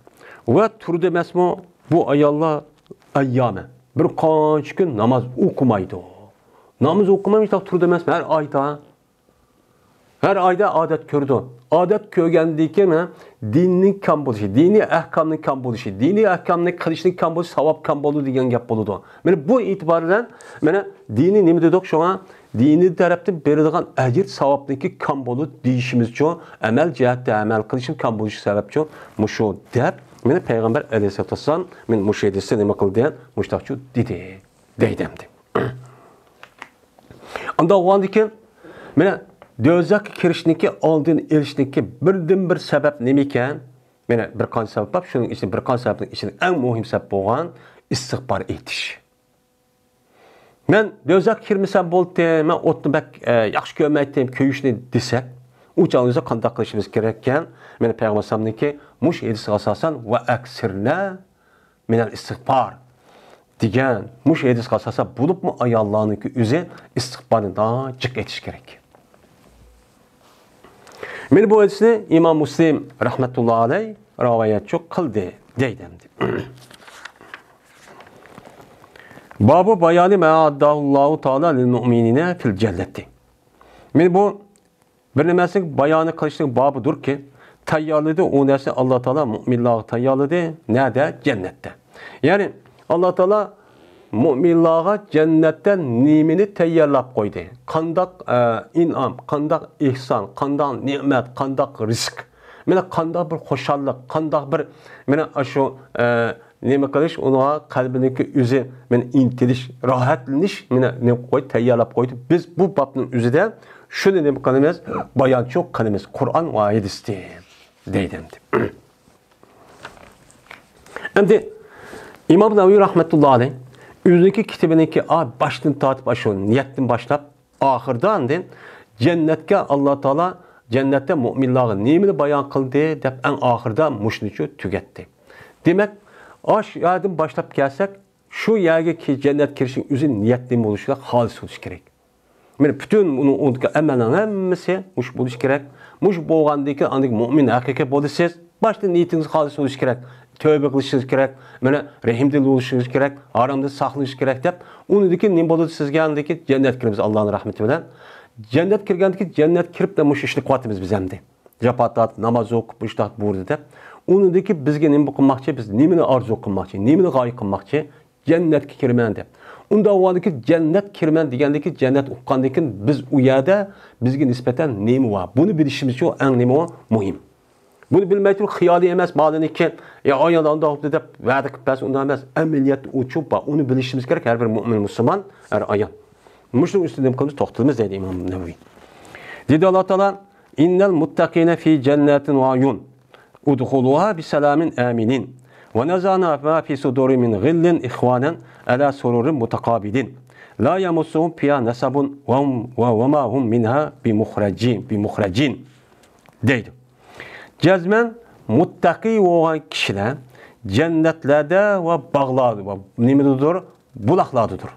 ۋە تۇرىدۇ ئەمەسمۇ بۇ ئاياللار ئەييامە. بىر قانچە كۈن ناماز ئوقۇمايدۇ. ناماز ئوقۇماي مۇشۇنداق تۇرىدۇ ئەمەسمۇ ھەر ئايدا. ھەر ئايدا ئادەت كۆرىدۇ. ئادەت كۆرگەندىن كېيىن مانا دىننىڭ كام بولۇشى، دىنىي ئەھكامنىڭ كام بولۇشى، دىنىي ئەھكامنى قىلىشنىڭ كام بولۇشى، ساۋاب كام بولىدۇ دېگەن گەپ بولىدۇ. مانا بۇ ئېتىبار بىلەن مانا دىنىي نېمە دېدۇق شۇڭا؟ دىنىي تەرەپتىن بېرىدىغان ئەجىر ساۋابنىڭكى كام بولىدۇ دېيىشىمىزچۇ، ئەمەل جەھەتتە ئەمەل قىلىشىم كام بولۇشى سەۋەبچۇ مۇشۇ دەپ، مانا پەيغەمبەر ئەلەيھىسسالاتۇ ۋەسسالام مانا مۇشۇ ھەدىستە نېمە قىلدى؟ مۇشۇنداقچۇ دېدى، دەيدۇ ئەمدى. ئانداق بولغاندىكىن، مانا دوزاخقا كىرىشنىڭكى ئالدىنى ئېلىشنىڭكى بىردىنبىر سەۋەب نېمە ئىكەن؟ مانا بىر قانچە سەۋەب بار، شۇنىڭ ئىچىدە بىر قانچە سەۋەبنىڭ ئىچىدە ئەڭ مۇھىم سەۋەب بولغان ئىستىغپار ئېيتىش. مەن دوزاخقا كىرمىسەم بولدى، مەن ئوتنى بەك، ئە، ياخشى كۆرمەيتتىم، كۆيۈشنى دېسەك، ئۇ چاغدا بىز قانداق قىلىشىمىز كېرەككەن؟ مانا پەيغەمبەر ئەلەيھىسسالامنىڭكى مۇشۇ ھەدىسىگە ئاساسەن، ۋە ئەكسىرنە مىنەل ئىستىغپار دېگەن مۇشۇ ھەدىسكە ئاساسەن بولۇپمۇ ئاياللارنىڭكى ئۆزى ئىستىغپارنى جىق ئېيتىش كېرەك. مانا بۇ ھەدىسنى ئىمام مۇسلىم رەھمەتۇللا ئەلەي رىۋايەتچۇ قىلدى دەيدۇ ئەمدى. بابۇ بايانى ما ئەئەددەھۇللاھۇ تائالا لىل مۇئمىنىنە فىل جەننەتى. مانا بۇ بىر نەرسىنىڭ بايانى قىلىشنىڭ بابىدۇركى، تەييارلىدى، ئۇ نەرسىنى ئاللا تائالا مۇئمىنلارغا تەييارلىدى. نەدە؟ جەننەتتە. يەنى ئاللا تائالا مۇئمىنلارغا جەننەتتە نېمىنى تەييارلاپ قويدى؟ قانداق، ئە، ئىنئام، قانداق ئېھسان، قانداق نېمەت، قانداق رىزىق؟ مانا قانداق بىر خۇشاللىق، قانداق بىر، مانا ئاشۇ، ئە، نېمە قىلىش، ئۇنىڭغا قەلبىنىڭكى ئۆزى، مانا ئىنتىلىش، راھەتلىنىش، مانا نېمە قويدى، تەييارلاپ قويدى. بىز بۇ بابنىڭ ئۆزىدە شۇنى نېمە قىلىمىز؟ بايانچۇ قىلىمىز. قۇرئان ۋە ھەدىستىن دەيدۇ ئەمدى. ئەمدى ئىمام نەۋەۋى رەھمەتۇللا ئەلەيھ ئۆزىنىڭكى كىتابىنىڭكى، ئا، باشتىن تارتىپ، ئاشۇ نىيەتتىن باشلاپ، ئاخىرىدا ئاندىن جەننەتكە ئاللا تائالا جەننەتتە مۇئمىنلارغا نېمىنى بايان قىلدى دەپ ئەڭ ئاخىرىدا مۇشۇنىچۇ تۈگەتتى. دېمەك، ئاشۇ يەردىن باشلاپ كەلسەك، شۇ يەرگە كى-، جەننەت كىرىشنىڭ ئۆزى نىيەت نېمە بولۇشى كېرەك؟ خالىس بولۇشى كېرەك. مانا پۈتۈن ئۇنىڭ ئۇنىڭدىكى ئەمەلنىڭ ھەممىسى مۇشۇ بولۇشى كېرەك. مۇشۇ بولغاندىن كېيىن ئاندىن مۇئمىن ھەقىقىي بولىسىز. باشتا نىيىتىڭىز خالىس بولۇشى كېرەك. تەۋبە قىلىشىڭىز كېرەك. مانا رەھىمدىل بولۇشىڭىز كېرەك. ھارامدىن ساقلىنىش كېرەك دەپ. ئۇنىڭدىن كېيىن نېمە بولىدۇ سىزگە؟ ئاندىن كېيىن جەننەتكە كىرىمىز ئاللانىڭ رەھمىتى بىلەن. جەننەتكە كىرگەندىن كېيىن جەننەتكە كىرىپ مۇشۇ ئىشنى قىلىۋاتىمىز بىز ئەمدى. جاپا تارتىپ، ناماز ئوقۇپ، مۇشۇنداق بۇيرۇدى دەپ. ئۇنىڭدىن كېيىن بىزگە نېمە قىلماقچى؟ بىز نېمىنى ئارزۇ قىلماقچى؟ نېمىنى غايە قىلماقچى؟ جەننەتكە كىرىمەن دەپ. ئۇنداق بولغاندىكىن جەننەت كىرىمەن دېگەندىكىن جەننەت ئۇققاندىكىن بىز ئۇ يەردە بىزگە نىسبەتەن نېمە بار؟ بۇنى بىلىشىمىز شۇ ئەڭ نېمە مۇھىم. بۇنى بىلمەي تۇرۇپ خىيالىي ئەمەس بالىنىڭكى، يا ئايال ئانداق بوپتۇ دەپ ۋەدە قىلىپ بەرسە ئۇنداق ئەمەس. ئەمەلىيەتتە ئۇ چوپ بار. ئۇنى بىلىشىمىز كېرەك ھەر بىر مۇئمىن مۇسۇلمان، ئەر ئايال. مۇشۇنىڭ ئۈستىدە نېمە قىلىمىز؟ توختىلىمىز دەيدۇ ئىمام نەۋەۋى. دېدى ئاللا تائالا، إن المتقين في جنات وعيون. ادخلوها بسلام آمنين. ونزعنا ما في صدورهم من غل إخوانا على سرر متقابلين. لا يمسهم فيها نصب وهم، و، وما هم منها بمخرجين، بمخرجين. دەيدۇ. جەزمەن مۇتتەقىي بولغان كىشىلەر جەننەتلەردە ۋە باغلاردا ۋە نېمىدىدۇر؟ بۇلاقلاردىدۇر.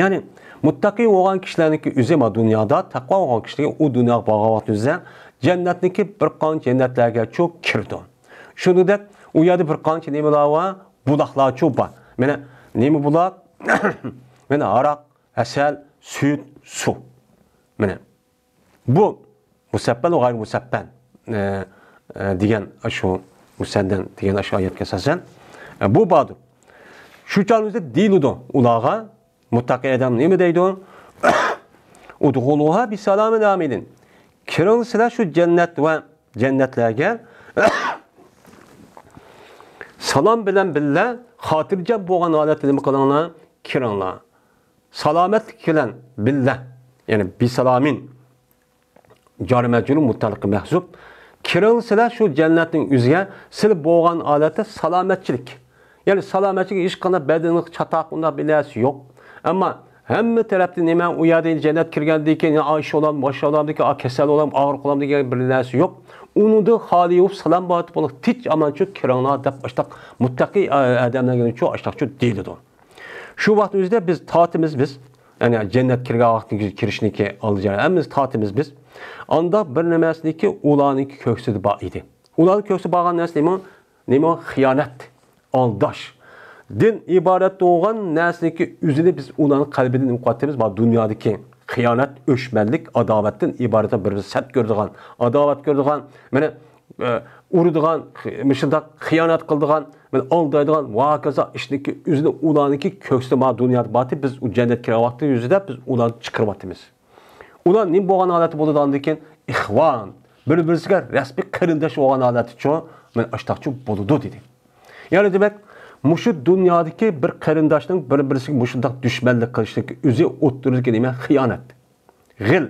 يەنى مۇتتەقىي بولغان كىشىلەرنىڭكى ئۆزى ما دۇنيادا، تەقۋا بولغان كىشىلەر ئۇ دۇنياغا بارغان ۋاقتى ئۆزى جەننەتنىڭكى بىر قانچە جەننەتلەرگە چۇ كىرىدۇ. شۇنىڭدەك ئۇ يەردە بىر قانچە نېمىلەر بار؟ بۇلاقلار چۇ بار. مانا نېمە بۇلاق؟ مانا ھاراق، ھەسەل، سۈت، سۇ. مانا بۇ مۇسەپپەن ۋە غەيرىي مۇسەپپەن، ئە، ئە، دېگەن ئاشۇ مۇسەندەن دېگەن ئاشۇ ئايەتكە ئاساسەن، ئە، بۇ باردۇر. شۇ چاغدا دېيىلىدۇ ئۇلارغا، مۇتتەقىي ئادەم نېمە دەيدۇ؟ ادخلوها بسلام آمنين. كىرىڭ سىلەر شۇ جەننەت ۋە جەننەتلەرگە سالام بىلەن بىللە خاتىرجەم بولغان ھالەتتە نېمە قىلىڭلار؟ كىرىڭلار. سالامەتلىك بىلەن بىللە، يەنى بىسالامىن. جارى مەجرۇر مۇتەئەللىقى مەھزۇپ. كىرىڭ سىلەر شۇ جەننەتنىڭ ئۆزىگە سىلەر بولغان ھالەتتە سالامەتچىلىك. يەنى سالامەتچىلىك ھېچقانداق بەدىنىڭ چاتاق ئۇنداق بىر نەرسە يوق. ئەمما ھەممە تەرەپتىن نېمە ئۇ يەردە جەننەت كىرگەندىن كېيىن يا ئايشە بولام، باشقا بولام، كېسەل بولام، ئاغرىق بولام دېگەن بىر نەرسە يوق. ئۇنىڭدىن خالىي بولۇپ سالامەت بولۇپ تىنچ ئامانچۇ كىرىڭلار دەپ ئاشتاق مۇتتەقىي ئادەملەرگە شۇ ئاشتاقچۇ دېيىلىدۇ. شۇ ۋاقىت ئۆزىدە بىز تارتىمىز بىز. يەنى جەننەت كىرگەن ۋاقىتتىن كىرىشنىكى ئالدى ھەممىمىز تارتىمىز بىز. ئانداق بىر نەرسىنىكى ئۇلارنىڭكى كۆكسىدە بار ئىدى. ئۇلارنىڭ كۆكسىدە بارغان نەرسە نېمە؟ نېمە؟ خىيانەت، ئالداش. دىن ئىبارەت بولغان نەرسىنىكى ئۆزىنى بىز ئۇلارنىڭ قەلبىدىن نېمە قىلىۋاتىمىز؟ بار دۇنيادىكى خىيانەت، ئۆچمەنلىك، ئاداۋەتتىن ئىبارەت بىر-بىرىنى سەت كۆرىدىغان، ئاداۋەت كۆرىدىغان، مانا ئە، ئۇرىدىغان، خى-، مۇشۇنداق خىيانەت قىلىدىغان، مانا ئالدايدىغان ۋە ھاكازا ئىشنىڭكى ئۆزىنى ئۇلارنىڭكى كۆكسىدە ما دۇنيادا بارتى، بىز ئۇ جەننەت كىرگەن ۋاقتى يۈزىدە بىز ئۇلارنى چىقىرىۋاتىمىز. ئۇلار نېمە بولغان ھالەتتە بولىدۇ ئاندىن كېيىن؟ ئىخۋان، بىر-بىرسىگە رەسمىي قېرىنداش بولغان ھالەتتىچۇ، مانا ئاشتاقچۇ بولىدۇ دېدى. يەنى دېمەك، مۇشۇ دۇنيادىكى بىر قېرىنداشنىڭ بىر-بىرسىگە مۇشۇنداق دۈشمەنلىك قىلىشنىڭكى ئۆزى ئوتتۇرىدىكى نېمە؟ خىيانەت. غىل،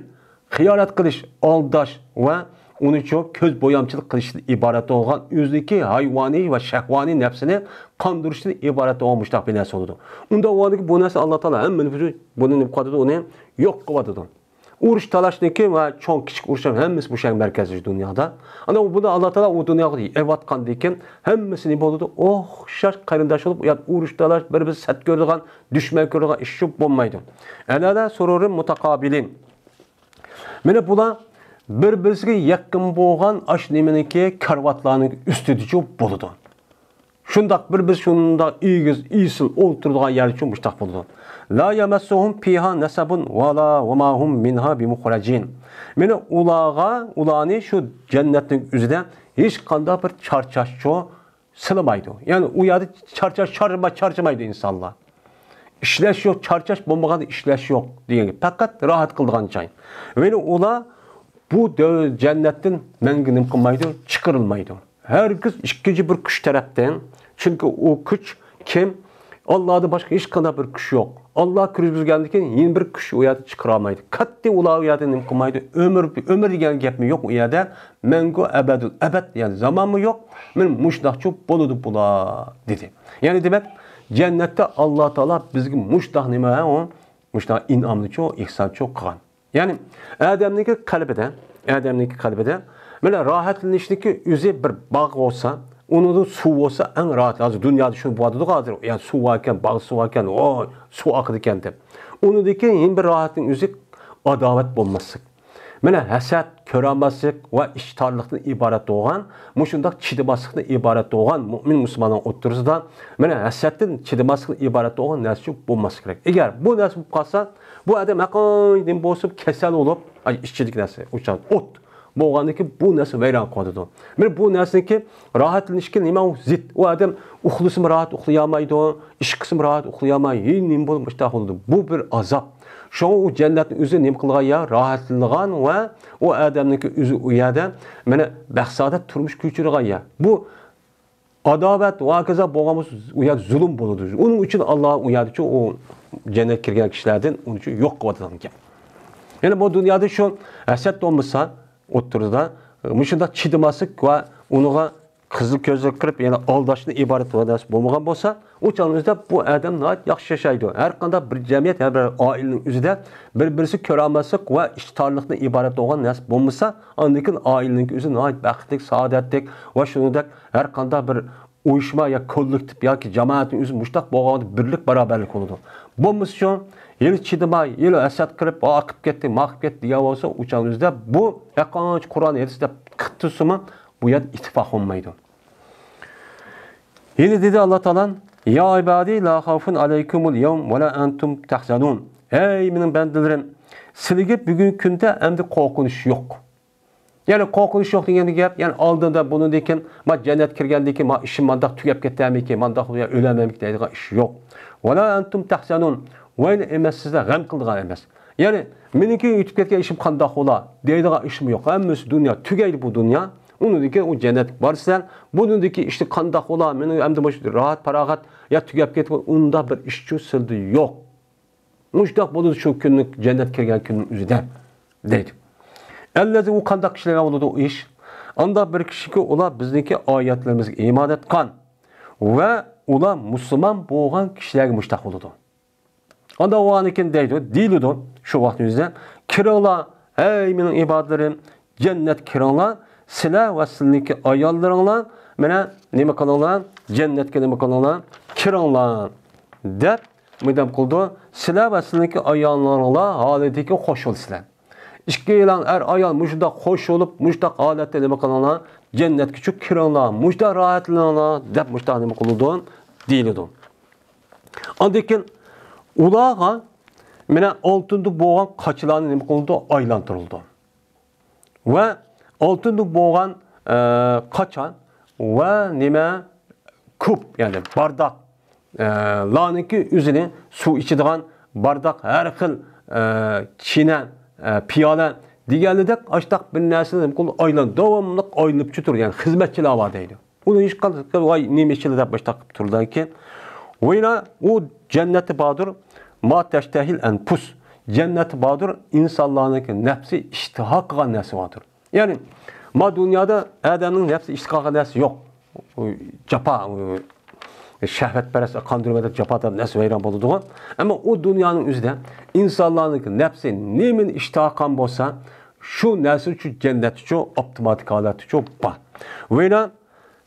خىيانەت قىلىش، ئالداش ۋە ئۇنىچۇ كۆز بويامچىلىق قىلىشتىن ئىبارەت بولغان ئۆزىنىڭكى ھايۋانىي ۋە شەھۋانىي نەپسىنى قاندۇرۇشتىن ئىبارەت بولغان مۇشۇنداق بىر نەرسە بولىدۇ. ئۇنداق بولغاندىكىن بۇ نەرسە ئاللا تائالا ھەممىنى بۇنى نېمە قىلىۋاتىدۇ، ئۇنى يوق قىلىۋاتىدۇ. ئۇرۇش تالاشنىڭكى ۋە چوڭ كىچىك ئۇرۇشلار ھەممىسى مۇشۇ يەرگە مەركەزلىشىدۇ دۇنيادا. ئانا بۇنى ئاللا تائالا ئۇ دۇنياغا ئېلىۋاتقاندىن كېيىن ھەممىسى نېمە بولىدۇ؟ ئوخشاش قېرىنداش بولۇپ، ئۇ يەردە ئۇرۇش تالاش، بىر-بىرى سەت كۆرىدىغان، دۈشمەن كۆرىدىغان ئىش شۇ بولمايدۇ. ئەلەلە سۇرۇرى مۇتاقابىلىن. مانا بۇلار بىر-بىرسىگە يېقىن بولغان ئاش نېمىنىڭكى كارىۋاتلارنىڭ ئۈستىدىچۇ بولىدۇ. شۇنداق بىر-بىرسى شۇنداق ئېگىز، ئېسىل ئولتۇرىدىغان يەرچۇ مۇشتاق بولىدۇ. لا يمسهم فيها نصب ولا وما هم منها بمخرجين. مانا ئۇلارغا، ئۇلارنى شۇ جەننەتنىڭ ئۆزىدە ھېچقانداق بىر چارچاشچۇ سىلىمايدۇ. يەنى ئۇ يەردە چارچاش، چارچىما-، چارچىمايدۇ ئىنسانلار. ئىشلەش يوق، چارچاش بولمىغاندا ئىشلەش يوق دېگەن گەپ. پەقەت راھەت قىلىدىغان جاي. ۋە ئۇلار بۇ دۆ-، جەننەتتىن مەڭگۈ نېمە قىلمايدۇ؟ چىقىرىلمايدۇ. ھەرگىز ئىككىنچى بىر كۈچ تەرەپتىن. چۈنكى ئۇ كۈچ كىم؟ ئاللادىن باشقا ھېچقانداق بىر كۈچ يوق. ئاللا كىرگۈزگەندىن كېيىن يەنە بىر كۈچ ئۇ يەردىن چىقىرالمايدۇ. قەتئىي ئۇلار ئۇ يەردىن نېمە قىلمايدۇ؟ ئۆمۈر، ئۆمۈر دېگەن گەپمۇ يوق ئۇ يەردە. مەڭگۈ ئەبەدۇل ئەبەد، يەنى زامانمۇ يوق. مانا مۇشۇنداقچۇ بولىدۇ بۇلار، دېدى. يەنى دېمەك، جەننەتتە ئاللا تائالا بىزگە مۇشۇنداق نېمە، ئۇ مۇشۇنداق ئىنئامنىچۇ، ئېھسانچۇ قىلغان. يەنى ئادەمنىڭكى قەلبىدە، ئادەمنىڭكى قەلبىدە مانا راھەتلىنىشنىڭكى ئۆزى بىر باغ بولسا، ئۇنىڭدا سۇ بولسا ئەڭ راھەت. ھازىر دۇنيادا شۇ بولىدۇ ھازىر. يا سۇ باركەن، باغ سۇ باركەن، ۋاي، سۇ ئاقىدىكەن دەپ. ئۇنىڭدىكى يەنە بىر راھەتنىڭ ئۆزى ئاداۋەت بولماسلىق. مانا ھەسەت، كۆرەلمەسلىك ۋە ئىچتارلىقتىن ئىبارەت بولغان، مۇشۇنداق چىدىماسلىقتىن ئىبارەت بولغان مۇئمىن مۇسۇلماننىڭ ئوتتۇرىسىدا مانا ھەسەتتىن چىدىماسلىقتىن ئىبارەت بولغان نەرسە بولماسلىقى كېرەك. ئەگەر بۇ نەرسە بولۇپ قالسا، بۇ ئادەم ھەقىقىي نېمە بولسا كېسەل بولۇپ، ئاي، ئىچىدىكى نەرسە، ئوچان ئوت بولغاندىن كېيىن بۇ نەرسە ۋەيران قىلىۋاتىدۇ. مانا بۇ نەرسىنىڭكى راھەتلىنىشكە نېمە ئۇ زىت. ئۇ ئادەم ئۇخلىسىمۇ راھەت ئۇخلىيالمايدۇ، ئىش قىلسىمۇ راھەت ئۇخلىيالماي، ھېي، نېمە بولۇپ مۇشۇنداق بولىدۇ؟ بۇ بىر ئازاب. شۇڭا ئۇ جەننەتنىڭ ئۆزى نېمە قىلغان يەر؟ راھەتلىنىدىغان ۋە ئۇ ئادەمنىڭكى ئۆزى ئۇ يەردە مانا بەخت-سائادەت تۇرمۇش كۆچۈرىدىغان يەر. بۇ ئاداۋەت ۋە ھاكازا بولغان بولسا، ئۇ يەردە زۇلۇم بولىدۇ. ئۇنىڭ ئۈچۈن ئاللا ئۇ يەردىچۇ ئۇ جەننەتكە كىرگەن كىشىلەردىن ئۇنى ئۈچۈن يوق قىلىۋاتىدىغان گەپ. يەنى بۇ دۇنيادا شۇ ھەسەت بولمىسا، ئوتتۇرىدا مۇشۇنداق چىدىماسلىق ۋە ئۇنىڭغا قىزىل كۆزلۈك قىلىپ، يەنى ئالداشتىن ئىبارەت بىر نەرسە بولمىغان بولسا، ئۇ چاغنىڭ ئۆزىدە بۇ ئادەم ناھايىتى ياخشى ياشايدۇ. ھەر قانداق بىر جەمئىيەت، ھەر بىر ئائىلىنىڭ ئۆزىدە بىر-بىرسى كۆرەلمەسلىك ۋە ئىشتارلىقتىن ئىبارەت بولغان نەرسە بولمىسا، ئاندىن كېيىن ئائىلىنىڭ ئۆزى ناھايىتى بەختلىك، سائادەتلىك ۋە شۇنىڭدەك ھەر قانداق بىر ئۇيۇشما يا كوللېكتىپ ياكى جامائەتنىڭ ئۆزى مۇشتاق بولغاندا بىرلىك، باراۋەرلىك بولىدۇ. بولمىسىچۇ، ھېلى چىدىماي، ھېلى ھەسەت قىلىپ، ئاقىپ كەتتى، ماقىپ كەتتى دېگەن بولسا، ئۇ چاغنىڭ ئۆزىدە بۇ ھەققانچە قۇرئان ھەدىس دەپ قىتتىسىمۇ، بۇ يەردە ئىتتىپاق بولمايدۇ. يەنە دېدى ئاللا تائالا، يا ئىبادى لا خاۋفۇن ئەلەيكۇمۇل يەۋم ۋە لا ئەنتۇم تەھزەنۇن. ھەي مېنىڭ بەندىلىرىم، سىلىگە بۈگۈنكى كۈندە ئەمدى قورقۇنچ يوق. يەنى قورقۇنچ يوق دېگەن گەپ، يەنى ئالدىدا بۇنىڭدىن كېيىن، ما جەننەتكە كىرگەندىن كېيىن، ما ئىشىم مانداق تۈگەپ كېتەرمىكىن، مانداق ئۆلەرمەنمىكىن دەيدىغان ئىش يوق. ۋە لا ئەنتۇم تەھزەنۇن. ۋە ئەمەس سىزلەر غەم قىلىدىغان ئەمەس. يەنى مېنىڭكى ئۆتۈپ كەتكەن ئىشىم قانداق بولا دەيدىغان ئىشمۇ يوق. ھەممىسى دۇنيا، تۈگەيدۇ بۇ دۇنيا. ئۇنىڭدىن كېيىن ئۇ جەننەتكە بارىسەن. بۇنىڭدىكى ئىشتا قانداق بولا، مېنىڭ ئەمدى مۇشۇ راھەت پاراغەت يا تۈگەپ كېتىپ، ئۇنداق بىر ئىشچۇ سىلدە يوق. مۇشۇنداق بولىدۇ شۇ كۈننىڭ جەننەتكە كىرگەن كۈننىڭ ئۆزىدە دەيدۇ. ئەللەزى، ئۇ قانداق كىشىلەرگە بولىدۇ ئۇ ئىش؟ ئانداق بىر كىشىكى ئۇلار بىزنىڭكى ئايەتلىرىمىزگە ئىمان ئېيتقان ۋە ئۇلار مۇسۇلمان بولغان كىشىلەرگە مۇشۇنداق بولىدۇ. ئانداق بولغاندىكىن دەيدۇ، دېيىلىدۇ شۇ ۋاقىتنىڭ ئۆزىدە، كىرىڭلار، ھەي مېنىڭ ئىبادىلىرىم، جەننەتكە كىرىڭلار، سىلەر ۋە سىلىنىڭكى ئاياللىرىڭلار، مانا نېمە قىلىڭلار، جەننەتكە نېمە قىلىڭلار، كىرىڭلار دەپ مۇنداق قىلىدۇ، سىلەر ۋە سىلىنىڭكى ئاياللىرىڭلار ھالىتىدىكى خوش بولىسىلەر. ئىككىيلەن ئەر-ئايال مۇشۇنداق خوش بولۇپ، مۇشۇنداق ھالەتتە نېمە قىلىڭلار، جەننەتكىچۇ كىرىڭلار، مۇشۇنداق راھەتلىنىڭلار دەپ مۇشۇنداق نېمە قىلىدۇ، دېيىلىدۇ. ئاندىن كېيىن ئۇلارغا مانا ئالتۇندىن بولغان قاچىلارنى نېمە قىلىدۇ، ئايلاندۇرۇلىدۇ. ۋە ئالتۇندىن بولغان، ئە، قاچا ۋە نېمە، كۇپ، يەنى بارداق، ئە، لارنىڭكى ئۆزىنى سۇ ئىچىدىغان بارداق، ھەر خىل، ئە، چىنە، ئە، پىيالە دېگەنلىدەك ئاشتاق بىر نەرسىنى نېمە قىلىدۇ، ئايلان-، داۋاملىق ئايلىنىپ چۈتۈر، يەنى خىزمەتچىلەر بار دەيدۇ. ئۇنى ھېچقانداق، ۋاي، نېمە ئىچىلى دەپ مۇشۇنداق قىلىپ تۇرىدىكەن. ۋەيلا ئۇ جەننەتتە باردۇر، ما تەشتەھىل ئەنپۇس. جەننەتتە باردۇر، ئىنسانلارنىڭكى نەپسى ئىشتىھا قىلغان نەرسە باردۇر. يەنى، ما دۇنيادا ئادەمنىڭ نەپسى ئىشتىھا قىلغان نەرسە يوق. ئۇ جاپا، ئۇ شەھۋەتپەرەس، قاندۇرما دەپ جاپا تارتىپ نەرسە ۋەيران بولىدىغۇ. ئەمما ئۇ دۇنيانىڭ ئۆزىدە ئىنسانلارنىڭكى نەپسى نېمىنى ئىشتىھا قىلغان بولسا، شۇ نەرسە شۇ جەننەتتىچۇ، ئاپتوماتىك ھالەتتىچۇ بار. ۋەيلا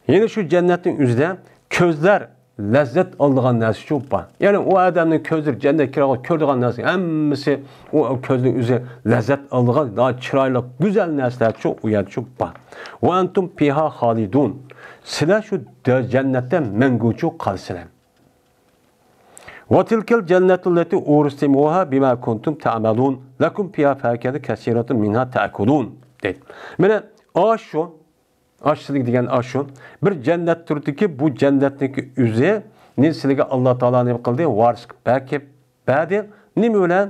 يەنە شۇ جەننەتنىڭ ئۆزىدە كۆزلەر لەززەت ئالىدىغان نەرسىچۇ بار. يەنى ئۇ ئادەمنىڭ كۆزلىرى جەننەتكە كىرىدىغان، كۆرىدىغان نەرسە ھەممىسى ئۇ كۆزنىڭ ئۆزى لەززەت ئالىدىغان، ناھايىتى چىرايلىق، گۈزەل نەرسىلەرچۇ ئۇ يەردىچۇ بار. وأنتم فيها خالدون. سىلەر شۇ دە-، جەننەتتە مەڭگۈچۇ قالىسىلەر. وتلك الجنة التي أورثتموها بما كنتم تعملون. لكم فيها فاكهة كثيرة منها تأكلون. دەيدۇ. مانا ئاشۇ، ئاشۇ دېگەن ئاشۇ. بىر جەننەت تۇرىدۇكى، بۇ جەننەتنىڭكى ئۆزىنى سىلەرگە ئاللا تائالا نېمە قىلدى؟ ۋارىس قىلىپ بەركەپ بەردى. نېمە بىلەن؟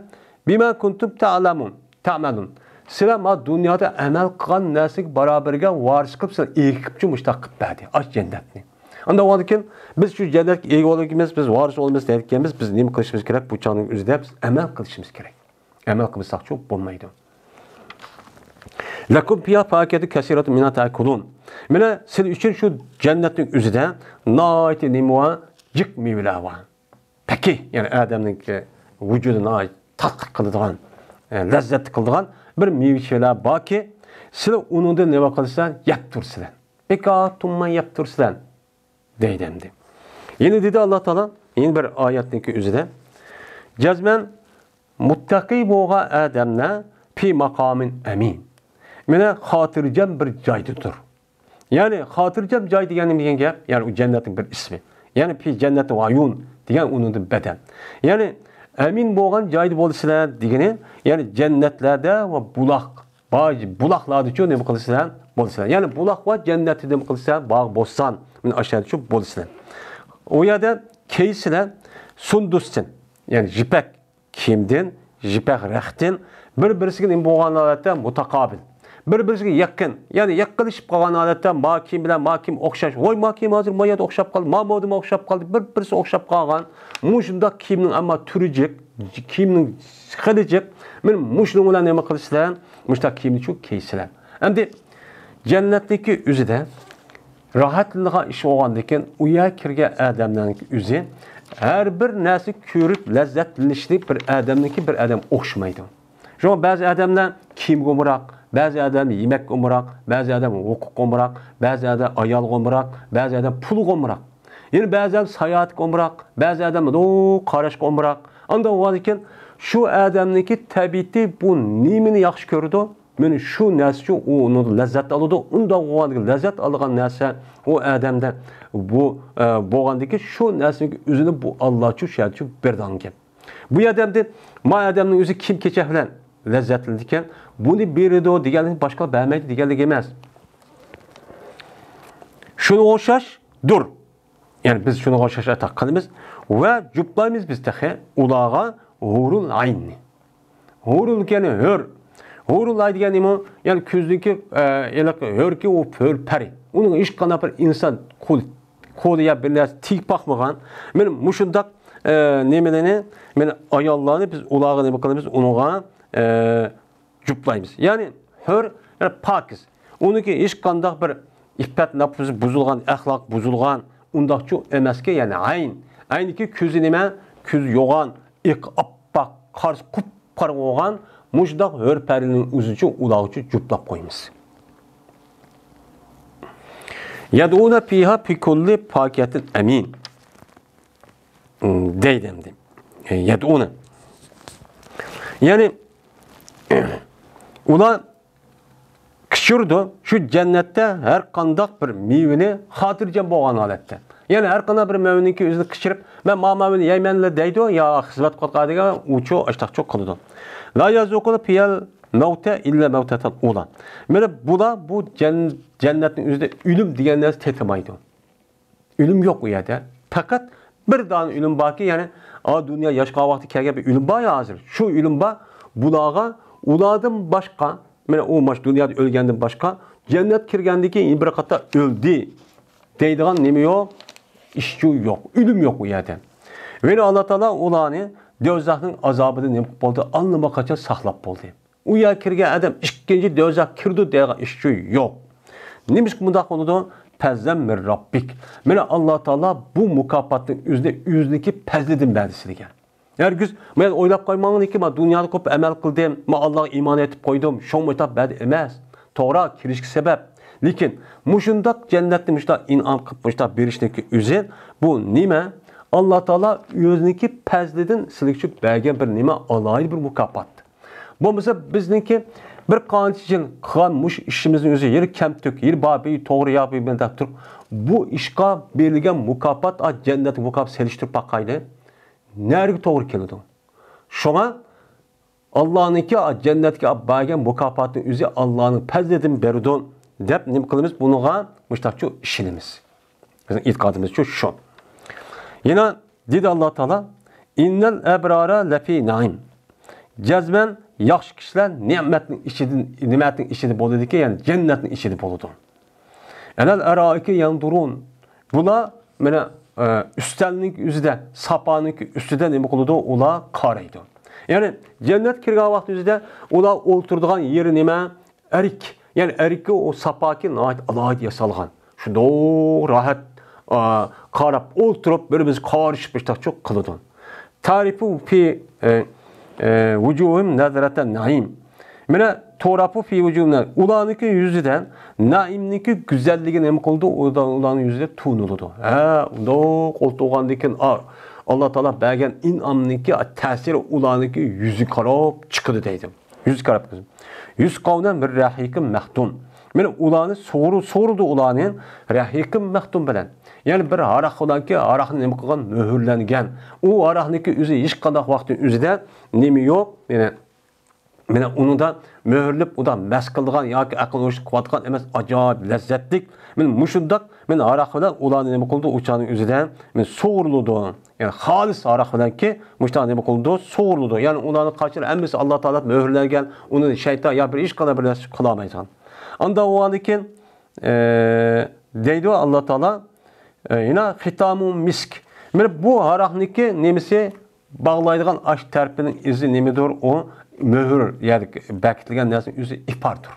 بما كنتم تعلمون، تعملون. سىلەر ما دۇنيادا ئەمەل قىلغان نەرسىگە باراۋەرگە ۋارىس قىلىپ سىلەر ئىگە قىلىپچۇ مۇشتاق قىلىپ بەردى. ئاش جەننەتنى. ئانداق بولغاندىكىن بىز شۇ جەننەتكە ئىگە بولغىمىز، بىز ۋارىس بولىمىز دەيدىكەنمىز، بىز نېمە قىلىشىمىز كېرەك؟ بۇ چاغنىڭ ئۆزىدە بىز ئەمەل قىلىشىمىز كېرەك. ئەمەل قىلمىساقچۇ بولمايدۇ. لكم فيها فاكهة كثيرة منها تأكلون. مانا سىلەر ئۈچۈن شۇ جەننەتنىڭ ئۆزىدە ناھايىتى نېمە بار؟ جىق مېۋىلەر بار. پەكىھ، يەنى ئادەمنىڭ ۋۇجۇدىنى ناھايىتى تاتلىق قىلىدىغان، ئە، لەززەتلىك قىلىدىغان بىر مېۋە-چېۋىلەر باركى، سىلەر ئۇنىڭدىن نېمە قىلىسىلەر؟ يەپ تۇرىسىلەر. بىكار تۇرماي يەپ تۇرىسىلەر، دەيدۇ ئەمدى. يەنە دېدى ئاللا تائالا، يەنە بىر ئايەتنىڭكى ئۆزىدە، جەزمەن مۇتتەقى بولغان ئادەملەر في مقام أمين. مانا خاتىرجەم بىر جايدىدۇر. يەنى خاتىرجەم جاي دېگەن نېمە دېگەن گەپ؟ يەنى ئۇ جەننەتنىڭ بىر ئىسمى. يەنى في جنة وعيون دېگەن ئۇنىڭدىن بەدەل. يەنى ئەمىن بولغان جايدا بولىسىلەر دېگىنى، يەنى جەننەتلەردە ۋە بۇلاق، باي-، بۇلاقلاردىچۇ نېمە قىلىسىلەر؟ بولىسىلەر. يەنى بۇلاق ۋە جەننەتتە نېمە قىلىسىلەر؟ باغ، بوستان. مانا ئاشۇ يەردىچۇ بولىسىلەر. ئۇ يەردە كىيسىلەر سۇندۇستىن، يەنى يىپەك كىيىمدىن، يىپەك رەختتىن، بىر-بىرسىگە نېمە بولغان ھالەتتە؟ مۇتاقابىل. بىر-بىرسىگە يېقىن، يەنى يېقىنلىشىپ قالغان ھالەتتە ما كىيىم بىلەن ما كىيىم ئوخشاش. ۋاي، ما كىيىم ھازىر ما يەردە ئوخشاپ قالدى، ما مودېلمۇ ئوخشاپ قالدى، بىر-بىرسى ئوخشاپ قالغان. مۇشۇنداق كىيىمنىڭ ئەمما تۈرى جىق، كىيىمنىڭ خىلى جىق. مانا مۇشۇنىڭ بىلەن نېمە قىلىسىلەر؟ مۇشۇنداق كىيىمنىچۇ كىيسىلەر. ئەمدى جەننەتنىڭكى ئۆزىدە راھەتلىنىدىغان ئىش بولغاندىكىن، ئۇ يەرگە كىرگەن ئادەملەرنىڭكى ئۆزى ھەر بىر نەرسە كۆرۈپ لەززەتلىنىشلىك بىر ئادەمنىڭكى بىر ئادەم ئوخشىمايدۇ. شۇڭا بەزى ئادەملەر كىيىمگە ئومراق، بەزى ئادەم يېمەككە ئومراق، بەزى ئادەم ھوقۇققا ئومراق، بەزى ئادەم ئايالغا ئومراق، بەزى ئادەم پۇلغا ئومراق. يەنە بەزى ئادەم ساياھەتكە ئومراق، بەزى ئادەم قاراشقا ئومراق. ئانداق بولغاندىكىن شۇ ئادەمنىڭكى تەبىئىتى بۇ نېمىنى ياخشى كۆرىدۇ؟ مانا شۇ نەرسىچۇ ئۇ ئۇنىڭدىن لەززەت ئالىدۇ. ئۇنداق بولغاندىكىن لەززەت ئالىدىغان نەرسە ئۇ ئادەمدە بۇ، ئە، بولغاندىكىن شۇ نەرسىنىڭ ئۆزىنى بۇ ئاللاچۇ شۇ يەردىچۇ بېرىدىغان گەپ. بۇ يەردە ئەمدى ما ئادەمنىڭ ئۆزى كىيىم-كېچەك بىلەن لەززەتلىنىدىكەن، بۇنى بېرىدۇ دېگەنلىك باشقىلار بەرمەيدۇ دېگەنلىك ئەمەس. شۇنىڭغا ئوخشاشدۇر. يەنى بىز شۇنىڭغا ئوخشاش ئاتا قىلىمىز ۋە جۇپلايمىز بىز تېخى ئۇلارغا ھۇرۇل ئايننى. ھۇرۇل دېگەن ھۆر. ھۇرۇل ئاي دېگەن نېمە؟ يەنى كۆزدىكى، ئە، ھېلىقى ھۆركى ئۇ ھۆر پەرى. ئۇنىڭ ھېچقانداق بىر ئىنسان قول، قولى يا بىر نەرسە تېگىپ باقمىغان. مانا مۇشۇنداق، ئە، نېمىلەرنى، مانا ئاياللارنى بىز ئۇلارغا نېمە قىلىمىز؟ ئۇنىڭغا، ئە، جۇپلايمىز. يەنى ھۆر، يەنى پاكىز. ئۇنىڭكى ھېچقانداق بىر ئىپپەت ناپۇزى بۇزۇلغان، ئەخلاق بۇزۇلغان، ئۇنداقچۇ ئەمەسكەن، يەنى ئەين. ئەينىكى كۆزى نېمە؟ كۆزى يوغان، ئېقى ئاپئاق، قارىسى قۇپقارا بولغان، مۇشۇنداق ھۆر پەرىنىڭ ئۆزىچۇ ئۇلارغىچۇ جۇپلاپ قويىمىز. يدعون فيها بكل فاكهة آمنين. دەيدۇ ئەمدى. يدعون. يەنى، ئۇلار قىچۇرىدۇ، شۇ جەننەتتە ھەر قانداق بىر مېۋىنى خاتىرجەم بولغان ھالەتتە. يەنى ھەر قانداق بىر مېۋىنىڭكى ئۆزىنى قىچۇرۇپ، مەن ما مېۋىنى يەيمەن دەيدۇ، يا خىزمەت قىلىۋاتقان ئادەمگە ئۇچۇ ئاشتاقچۇ قىلىدۇ. لا يذوقون فيها الموت إلا الموتة الأولى. مانا بۇلار بۇ جەن-، جەننەتنىڭ ئۆزىدە ئۆلۈم دېگەن نەرسە تېتىمايدۇ. ئۆلۈم يوق ئۇ يەردە. پەقەت بىر دانە ئۆلۈم باركى، يەنى ئا دۇنيا ياشىغان ۋاقتى كەلگەن بىر ئۆلۈم بار يا ھازىر. شۇ ئۆلۈم بار. بۇلارغا ئۇلاردىن باشقا، مانا ئۇ ماش دۇنيادا ئۆلگەندىن باشقا، جەننەت كىرگەندىن كېيىن بىر قېتىم ئۆلدى دەيدىغان نېمە يوق؟ ئىشچۇ يوق، ئۆلۈم يوق ئۇ يەردە. ۋەنى ئاللا تائالا ئۇلارنى دوزاخنىڭ ئازابىدىن نېمە قىلىپ بولدى؟ ئاللىماقاچان ساقلاپ بولدى. ئۇ يەرگە كىرگەن ئادەم ئىككىنچى دوزاخ كىرىدۇ دەيدىغان ئىشچۇ يوق. نېمىشقا مۇنداق بولىدۇ؟ فضلا من ربك. مانا ئاللا تائالا بۇ مۇكاپاتنىڭ ئۆزىنى ئۆزىنىڭكى پەزلىدىن بەردى سىلىگە. ھەرگىز مەن ئويلاپ قويماڭلىكى، مەن دۇنيادا كۆپ ئەمەل قىلدىم، مەن ئاللاغا ئىمان ئېيتىپ قويدۇم، شۇڭا مۇشۇنداق بەردى ئەمەس. توغرا، كىرىشكە سەۋەب. لېكىن مۇشۇنداق جەننەتنى مۇشۇنداق ئىنئام قىلىپ، مۇشۇنداق بېرىشنىڭكى ئۆزى، بۇ نېمە؟ ئاللا تائالا ئۆزىنىڭكى پەزلىدىن سىلىگە شۇ بەرگەن بىر نېمە، ئالاھىدە بىر مۇكاپات. بولمىسا بىزنىڭكى بىر قانچە يىل قىلغان مۇشۇ ئىشىمىزنىڭ ئۆزى، يەنە كەمتۈك، يەنە باربىر توغرا يا بۇ دەپ تۇرۇپ، بۇ ئىشقا بېرىلگەن مۇكاپات، ئا، جەننەتكە مۇكاپات سېلىشتۇرۇپ باقايلى. نەرىگە توغرا كېلىدۇ؟ شۇڭا ئاللانىڭكى، ئا، جەننەتكە ئاپ بەرگەن مۇكاپاتنىڭ ئۆزى ئاللانىڭ پەزلىدىن بېرىدۇ دەپ نېمە قىلىمىز؟ بۇنىڭغا مۇشتاقچۇ ئىشىنىمىز. بىزنىڭ ئېتىقادىمىزچۇ شۇ. يەنە دېدى ئاللا تائالا، «ئىننەل ئەبرارە لەفى نەئىم.» جەزمەن ياخشى كىشىلەر نېمەتنىڭ ئىچىدە، نېمەتنىڭ ئىچىدە بولىدىكەن، يەنى جەننەتنىڭ ئىچىدە بولىدۇ. «ئەلەل ئەرائىكى يەنزۇرۇن.» بۇلار مانا، ئە، ئۈستەلنىڭ ئۆزىدە، ساپانىڭ ئۈستىدە نېمە قىلىدۇ؟ ئۇلار قارايدۇ. يەنى جەننەت كىرگەن ۋاقىت ئۆزىدە ئۇلار ئولتۇرىدىغان يېرى نېمە؟ ئەرك. يەنى ئەرككە ئۇ ساپاكى ناھايىتى ئالاھىدە ياسالغان. شۇنداق راھەت، ئا، قاراپ ئولتۇرۇپ، بىر-بىرىگە قارىشىپ مۇشتاقچۇ قىلىدۇ. «تەرىفۇ فى، ئە، ئە، ۋۇجۇھىم نەزرەتەن نەئىم.» مانا، «تۇرافۇ فى ۋۇجۇھىم نەئىم.» ئۇلارنىڭكى يۈزىدە نەئىمنىڭكى گۈزەللىكى نېمە قىلىدۇ؟ ئۇلار، ئۇلارنىڭ يۈزىدە تونۇلىدۇ. ھە، ئۇنداق ئولتۇرغاندىن كېيىن، ئا، ئاللا تائالا بەرگەن ئىنئامنىڭكى تەسىرى ئۇلارنىڭكى يۈزىگە قاراپ چىقىدۇ دەيدۇ. يۈز قاراپ كۆزۈم. «يۇسقەۋنە مىن رەھىقىن مەختۇم.» مانا ئۇلارنى سورۇ-، سورىدى ئۇلارنى رەھىقىن مەختۇم بىلەن. يەنى بىر ھاراق بىلەنكى ھاراقنى نېمە قىلغان؟ مۆھۈرلەنگەن. ئۇ ھاراقنىڭكى ئۆزى ھېچقانداق ۋاقىتنىڭ ئۆزىدە نېمە يوق؟ يەنى مانا ئۇنىڭدا مۆھۈرلەپ ئۇدا مەس قىلىدىغان ياكى ئەقىل ئويۇشلۇق قىلىۋاتقان ئەمەس، ئاجايىپ لەززەتلىك. مانا مۇشۇنداق مانا ھاراق بىلەن ئۇلارنى نېمە قىلدى؟ ئۇ چاغنىڭ ئۆزىدە مانا سورۇلىدۇ. يەنى خالىس ھاراق بىلەنكى مۇشۇنداق نېمە قىلىدۇ؟ سورۇلىدۇ. يەنى ئۇلارنىڭ قاچىلىرى ھەممىسى ئاللا تائالا مۆھۈرلەنگەن، ئۇنى شەيتان يا بىر ھېچقانداق بىر نەرسە قىلالمايدىغان. ئاندىن ئۇنىڭدىن كېيىن، ئە، دەيدۇ ئاللا تائالا، ئە، يەنە ختامۇ مىسك. مانا بۇ ھاراقنىڭكى نېمىسى باغلايدىغان ئاش تەرىپىنىڭ ئىزى نېمىدۇر؟ ئۇ مۆھۈر، يەنى بەكىتىلگەن نەرسىنىڭ ئۆزى ئىپاردۇر.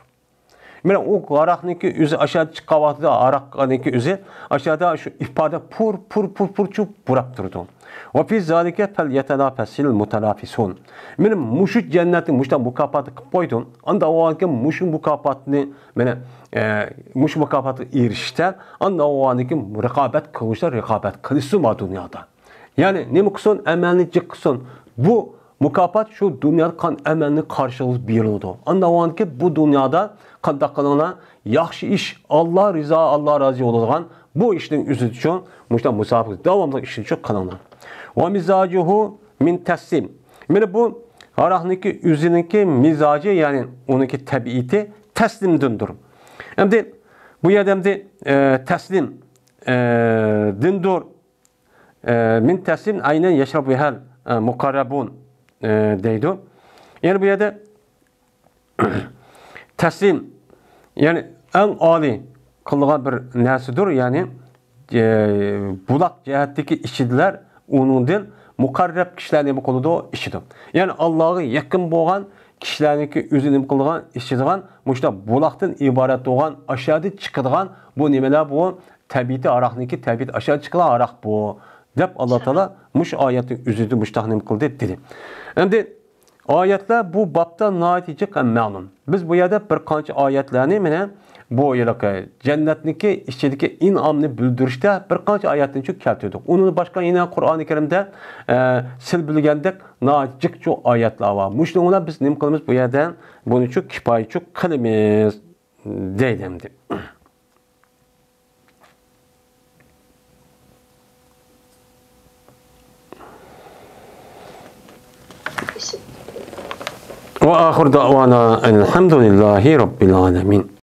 مانا ئۇ ھاراقنىڭكى ئۆزى ئاشادا چىققان ۋاقتىدا، ھاراقنىڭكى ئۆزى ئاشادا شۇ ئىپادا پۇر، پۇر، پۇر، پۇرچۇ پۇراپ تۇرىدۇ. «ۋە فى زالىكە فەليەتەنافەسىل مۇتەنافىسۇن.» مانا مۇشۇ جەننەتنى مۇشۇنداق مۇكاپاتى قىلىپ قويدۇم. ئاندا ئۇ مۇشۇ مۇكاپاتنى، مانا، ئە، مۇشۇ مۇكاپاتقا ئېرىشىشتە، ئاندا ئۇ رىقابەت قىلغۇچىلار رىقابەت قىلىشسۇن بار دۇنيادا. يەنى نېمە قىلسۇن؟ ئەمەلنى جىق قىلسۇن. بۇ مۇكاپات شۇ دۇنيادا قىلغان ئەمەلنى قارشىلىغۇسى بېرىلىدۇ. ئاندا ئۇ كېلىپ بۇ دۇنيادا قانداق قىلىڭلار؟ ياخشى ئىش، ئاللا رىزا، ئاللا رازى بولىدىغان بۇ ئىشنىڭ ئۆزى ئۈچۈن مۇشۇنداق مۇسابىقە، داۋاملىق ئىشنى شۇ قىلىڭلار. «ۋە مىزاجۇھۇ مىن تەسلىم.» مانا بۇ ھاراقنىڭكى ئۆزىنىڭكى مىزاجى، يەنى ئۇنىڭكى تەبىئىتى تەسلىمدىندۇر. ئەمدى بۇ يەردە ئەمدى، ئە، تەسلىم، ئە، دىندۇر. ئە، «مىن تەسلىم ئەينەن يەشرەبۇھەل، ئە، مۇقەررەبۇن»، ئە، دەيدۇ. يەنى بۇ يەردە تەسلىم، يەنى ئەڭ ئالىي قىلىدىغان بىر نەرسىدۇر. يەنى، ئە، بۇلاق جەھەتتىكى ئىچىدىلەر، ئۇنىڭدىن مۇقەررەب كىشىلەر نېمە قىلىدۇ؟ ئىچىدۇ. يەنى ئاللاغا يېقىن بولغان كىشىلەرنىڭكى ئۆزى نېمە قىلىدىغان؟ ئىچىدىغان مۇشۇنداق بۇلاقتىن ئىبارەت بولغان، ئاشۇ يەردىن چىقىدىغان بۇ نېمىلەر بۇ؟ تەبىئىتى ھاراقنىڭكى، تەبىئىتى ئاشۇ چىقىدىغان ھاراق بۇ، دەپ ئاللا تائالا مۇشۇ ئايەتنىڭ ئۆزىدە مۇشۇنداق نېمە قىلدى دېدى. ئەمدى ئايەتلەر بۇ بابتا ناھايىتى جىق ھەم مەلۇم. بىز بۇ يەردە بىر قانچە ئايەتلەرنى مانا بۇ ھېلىقى جەننەتنىڭكى ئىچىدىكى ئىنئامنى بىلدۈرۈشتە بىر قانچە ئايەتنى چۈ كەلتۈردۇق. ئۇنىڭدىن باشقا يەنە قۇرئانى كەرىمدە، ئە، سىل بىلگەندەك ناھايىتى جىق چۇ ئايەتلەر بار. مۇشۇنىڭ بىلەن بىز نېمە قىلىمىز؟ بۇ يەردە بۇنى چۈ كىپايە چۈ قىلىمىز. دەيدۇ ئەمدى. وآخر دعوانا أن الحمد لله رب العالمين.